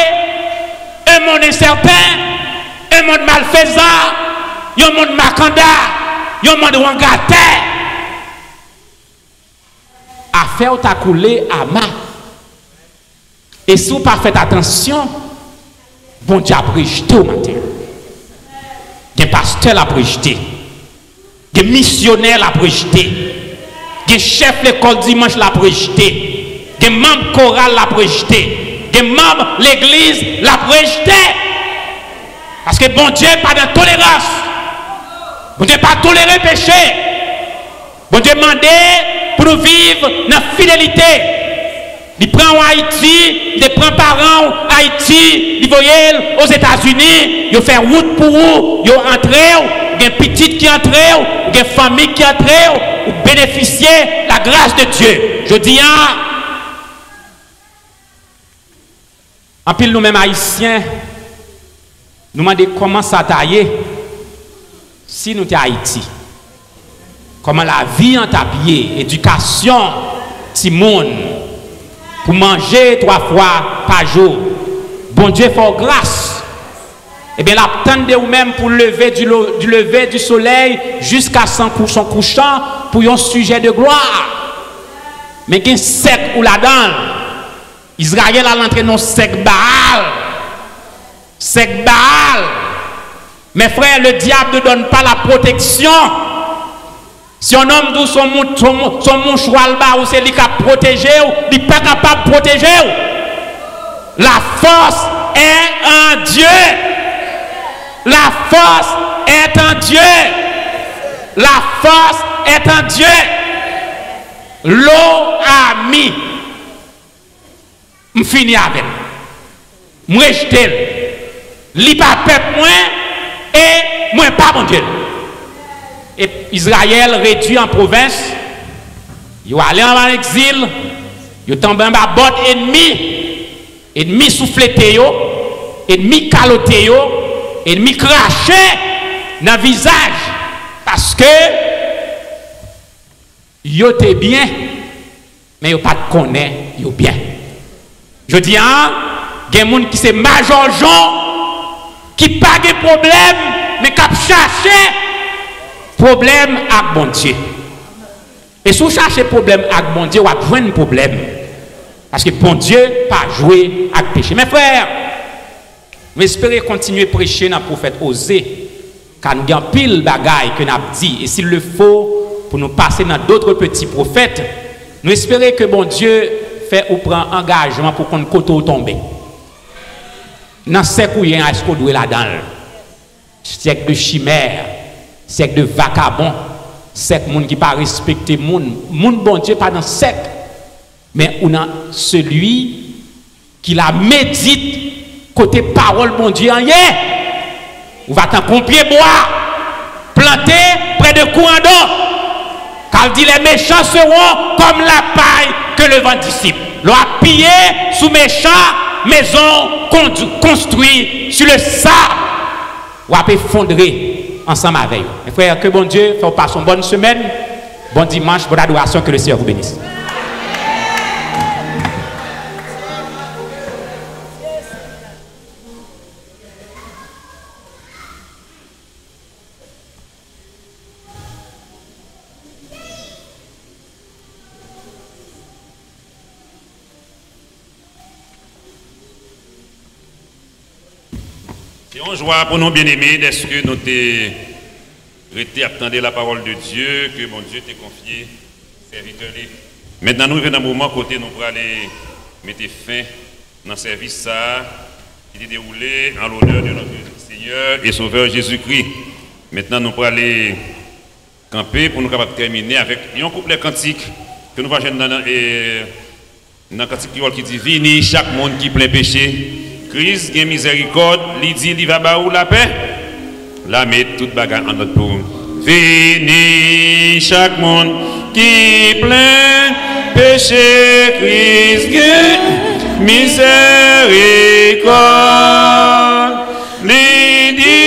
un monde incertain, un monde malfaisant, yon mond makanda, yon mond wangatè. Afè w ta koule ama. E si w pa fèt atansyon, Bondye ap rejte w maten an. Gen pastè l ap rejte. Gen misyonè l ap rejte. Gen chèf lekòl dimanch l ap rejte. Gen manm koral l ap rejte. Gen manm legliz l ap rejte. Paske Bondye pa nan tolerans. Bondye pa tolere peche. Bondye mande pou nou viv nan fidelite. Li pran w Ayiti, li te pran paran w Ayiti, li voye l Ozetazini, yo fè wout pou ou, yo antre w, ou gen pitit ki antre w, ou gen fanmi ki antre w, ou benefisye la grâce de Dieu. Jodi a, anpil nou menm Ayisyen, nou mande kòman sa ta ye si nou te Ayiti. Kòman lavi an t ap ye, edikasyon timoun, pou manje twa fwa pa jou. Bondye fè w gras. Ebyen, l ap tann de ou menm pou leve du, lo- du lever du soleil jusqu'à son cou- son couchant pou yon sijè de glwa. Men gen sèk ou ladan l. Izrayèl al antre nan sèk Baal. Sèk Baal. Mes frères, le diable ne donne pas la protection. Si yon nonm di w se yon mou- se yon mou- se yon mouchwa l ba ou, se li k ap pwoteje w, li pa kapab pwoteje w. La force est en Dieu. La force est en Dieu. La force est en Dieu. Lo Ami. M fini avè l. M rejte l. Li pa pèp mwen e mwen pa Bondye l. E Izrayèl redui an pwovens, yo ale anba egzil, yo tonbe anba bòt ènmi, ènmi souflete yo, ènmi kalote yo, ènmi krache nan vizaj, paske yo te byen, men yo pa t konnen yo byen. Jodi a, gen moun ki se majòjon, ki pa gen pwoblèm, men k ap chache pwoblèm ak Bondye. E si w chache pwoblèm ak Bondye, w ap jwenn pwoblèm. Paske Bondye pa jwe ak peche. Men frè, nou espere kontinye preche nan pwofèt Oze, ka n gen anpil bagay ke n ap di, et s'il le faut, pou nou pase nan d'autres petits prophètes. Nou espere ke Bondye fè ou pran angajman pou konn kote w tonbe. Nan sèk ou ye a, èske w dwe ladan l? Sèk de chimè, sèk de vakabon, sèk moun ki pa respekte moun. Moun Bondye pa nan sèk. Men ou nan celui qui la médite kote pawòl Bondye an ye. Ou va tankou yon pye bwa plante près de courant d'eau. Car dit, les méchants seront comme la paille que le vent dissipe. Lè w ap piye sou mechan, maison construite sur le sable. W ap efondre ansanm avè yo. Mes frères, ke Bondye fè w pase yon bòn semèn, bon dimanch, bonne adoration, que le Seigneur vous bénisse. Se yon jwa pou nou, byeneme, dèske nou te rete ap tande la parole de Dieu ke Bondye te konfye sèvitè li. Mentnan nou rive nan moman kote nou prale mete fen nan sèvis sa a ki te dewoule en l'honneur de notre Seigneur et Sauveur Jésus-Christ. Mentnan nou prale kanpe pou nou kapab tèmine avèk yon kouplè kantik ke nou va jwenn nan, nan, e, nan kantik kreyòl ki di, vini chak moun ki plen peche, Kris gen mizèrikòd, li di li va ba ou lapè. La met tout bagay an nòt pou ou. Vini chak moun ki plen peche, Kris gen mizèrikòd. Li di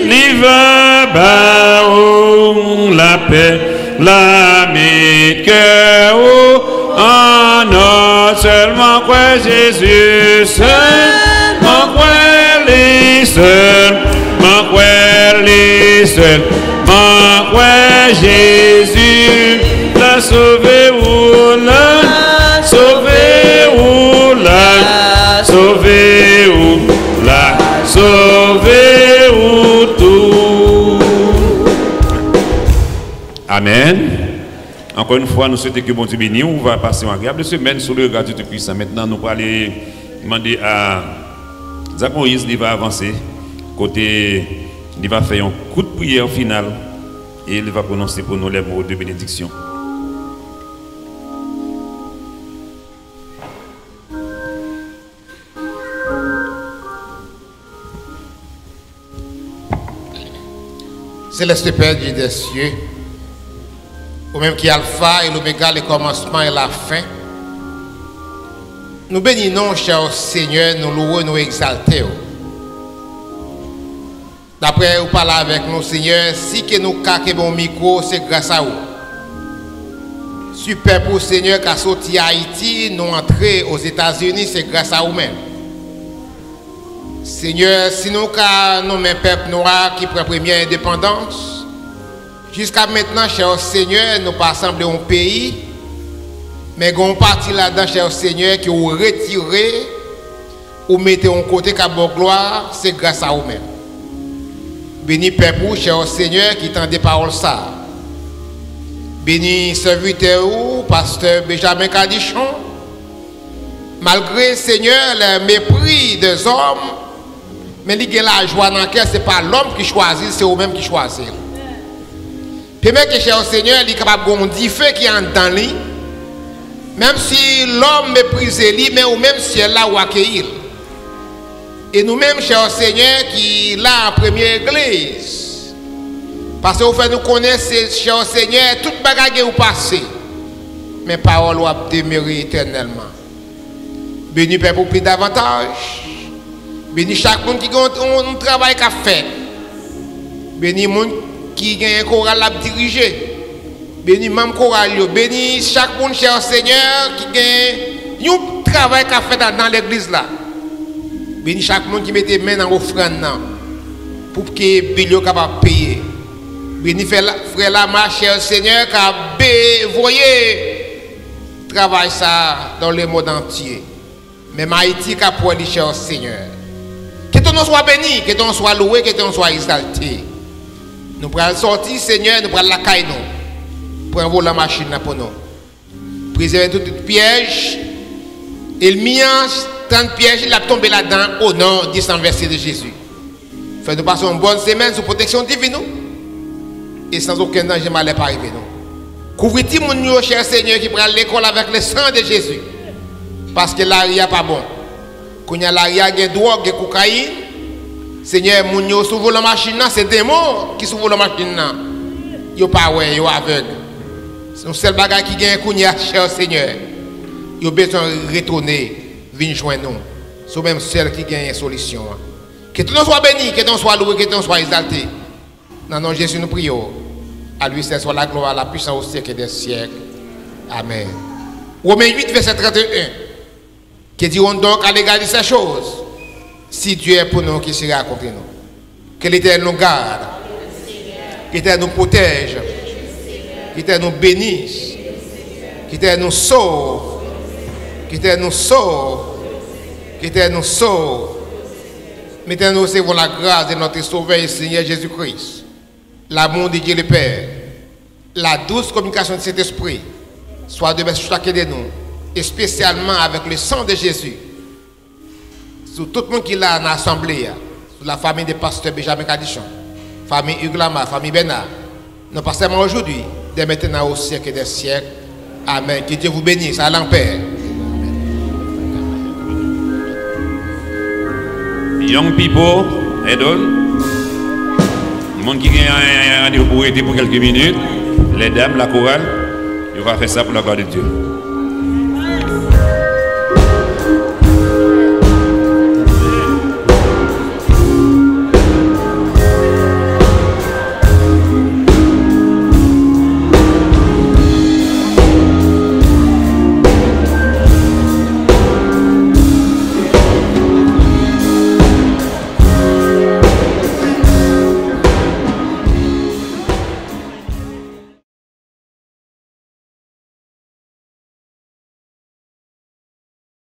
li va ba ou lapè, la met kè ou an nòt. Sèlman kwè Jezi, sèlman kwè li, sèlman kwè li, sèlman kwè Jezi la sove ou, la sove ou, la sove ou, la sove ou tou. Amèn. Ankò yon fwa, nou swete ke Bondye beni w. Ou va pase yon agreyab semèn sou le rega di Toupisan. Mentnan, nou prale mande a Zak Moyiz, li va avanse, kote li va fè yon kout priyè final e li va pwononse pou nou les mots de bénédiction. Seleste Pè, Dye dè sye, ou menm ki Alfa e Lomega, le kòmansman e lafen, nou beni non w, chè Senyè, nou louwe, nou egzalte w. Daprè ou pale avèk nou, Senyè, si ke nou ka kenbe yon mikwo, se gras a ou. Si pèp ou, Senyè, ka soti Ayiti, nou antre Ozetazini, se gras a ou menm. Senyè, si nou ka nonmen pèp nwa ki pran premye endepandans, jiska mentnan, chè Senyè, nou pa sanble yon peyi, men gen yon pati ladan, chè Senyè, ke ou retire, ou mete yon kote k ap ba w glwa, se gras a ou menm. Beni pèp ou, chè Senyè, ki tande pawòl sa a. Beni sèvitè ou, pastè Benjamin Cadichon, malgre, Senyè, le mépris des hommes, men li gen lajwa nan kè, se pa lòm ki chwazi l, se ou menm ki chwazi l. Pèmèt ke, chè Senyè, li kapab gen yon dife ki anndan li, menm si lòm meprize li, men ou menm syèl la, ou akeyi l. E nou menm, chè Senyè, ki la an premye egliz, paske ou fè nou konnen, se, chè Senyè, tout bagay gen yon pase, men pawòl ou ap demere etènèlman. Beni pèp ou pli davantaj. Beni chak moun ki gen yon, yon, yon travay k ap fèt. Beni moun ki gen koral l ap dirije. Beni manm koral yo. Beni chak moun, chè Senyè, ki gen yon travay k ap fèt adan legliz la. Beni chak moun ki mete men nan ofrann nan pou ke bil yo kapab peye. Beni frè la, frè Lama, chè Senyè, k ap be-, voye travay sa a dans le monde entier. Menm Ayiti k ap wè li, chè Senyè. Ke ton non swa beni, ke ton non swa louwe, ke ton non swa egzalte. Nou pral sòti, Senyè, nou pral lakay nou. Pran volan machin nan pou nou. Prezève tout, tout pyèj. Ènmi an, tann pyèj li, l ap tonbe ladan, o non di san vèse de Jezi. Fè nou pase yon bòn semèn sou pwoteksyon divin ou, e san okenn danje, malè pa rive nou. Kouvri timoun yo, chè Senyè, ki pral lekòl avèk le san de Jezi, paske lari a pa bon. Kounye a lari a gen dwòg, gen kokayin. Senyè, moun yo sou volan machin nan, se demon ki sou volan machin nan. Yo pa wè, yo avèg. Se yon sèl bagay ki genyen kounye a, chè Senyè. Yo bezwen retounen, vin jwenn ou. Se ou menm sèl ki genyen solisyon an. Que ton nom soit béni, que ton nom soit loué, que ton nom soit exalté. Nan non Jezi nou priye w. A lui seul soit la gloire, la puissance au siècle des siècles. Amen. Romains huit, verset trente et un. Que dirons-nous donc à l'égard de ces choses? Si Dieu est pour nous, qui sera contre nous? Que l'Éternel nous garde. Que l'Éternel nous protège. Que l'Éternel nous bénisse. Que l'Éternel nous sauve. Que l'Éternel nous sauve. Que l'Éternel nous sauve. Maintenant, nous recevons la grâce de notre Sauveur et Seigneur Jésus-Christ, l'amour de Dieu le Père, la douce communication du Saint-Esprit, Swa demen chak de nou, espesyalman avèk le san de Jezi, sou tout moun ki la nan asanble a, sou la famille de pasteur Benjamin Cadichon, famille Hugues Lama, famille Bernard, non pas seulement aujourd'hui, dès maintenant au siècle des siècles. Amen. Que Dieu vous bénisse. Allez en paix. Young people, head on. Moun ki gen yon randevou pou rete pou kèlke minit, les dames, la chorale, yo va fè sa pou la gloire de Dieu.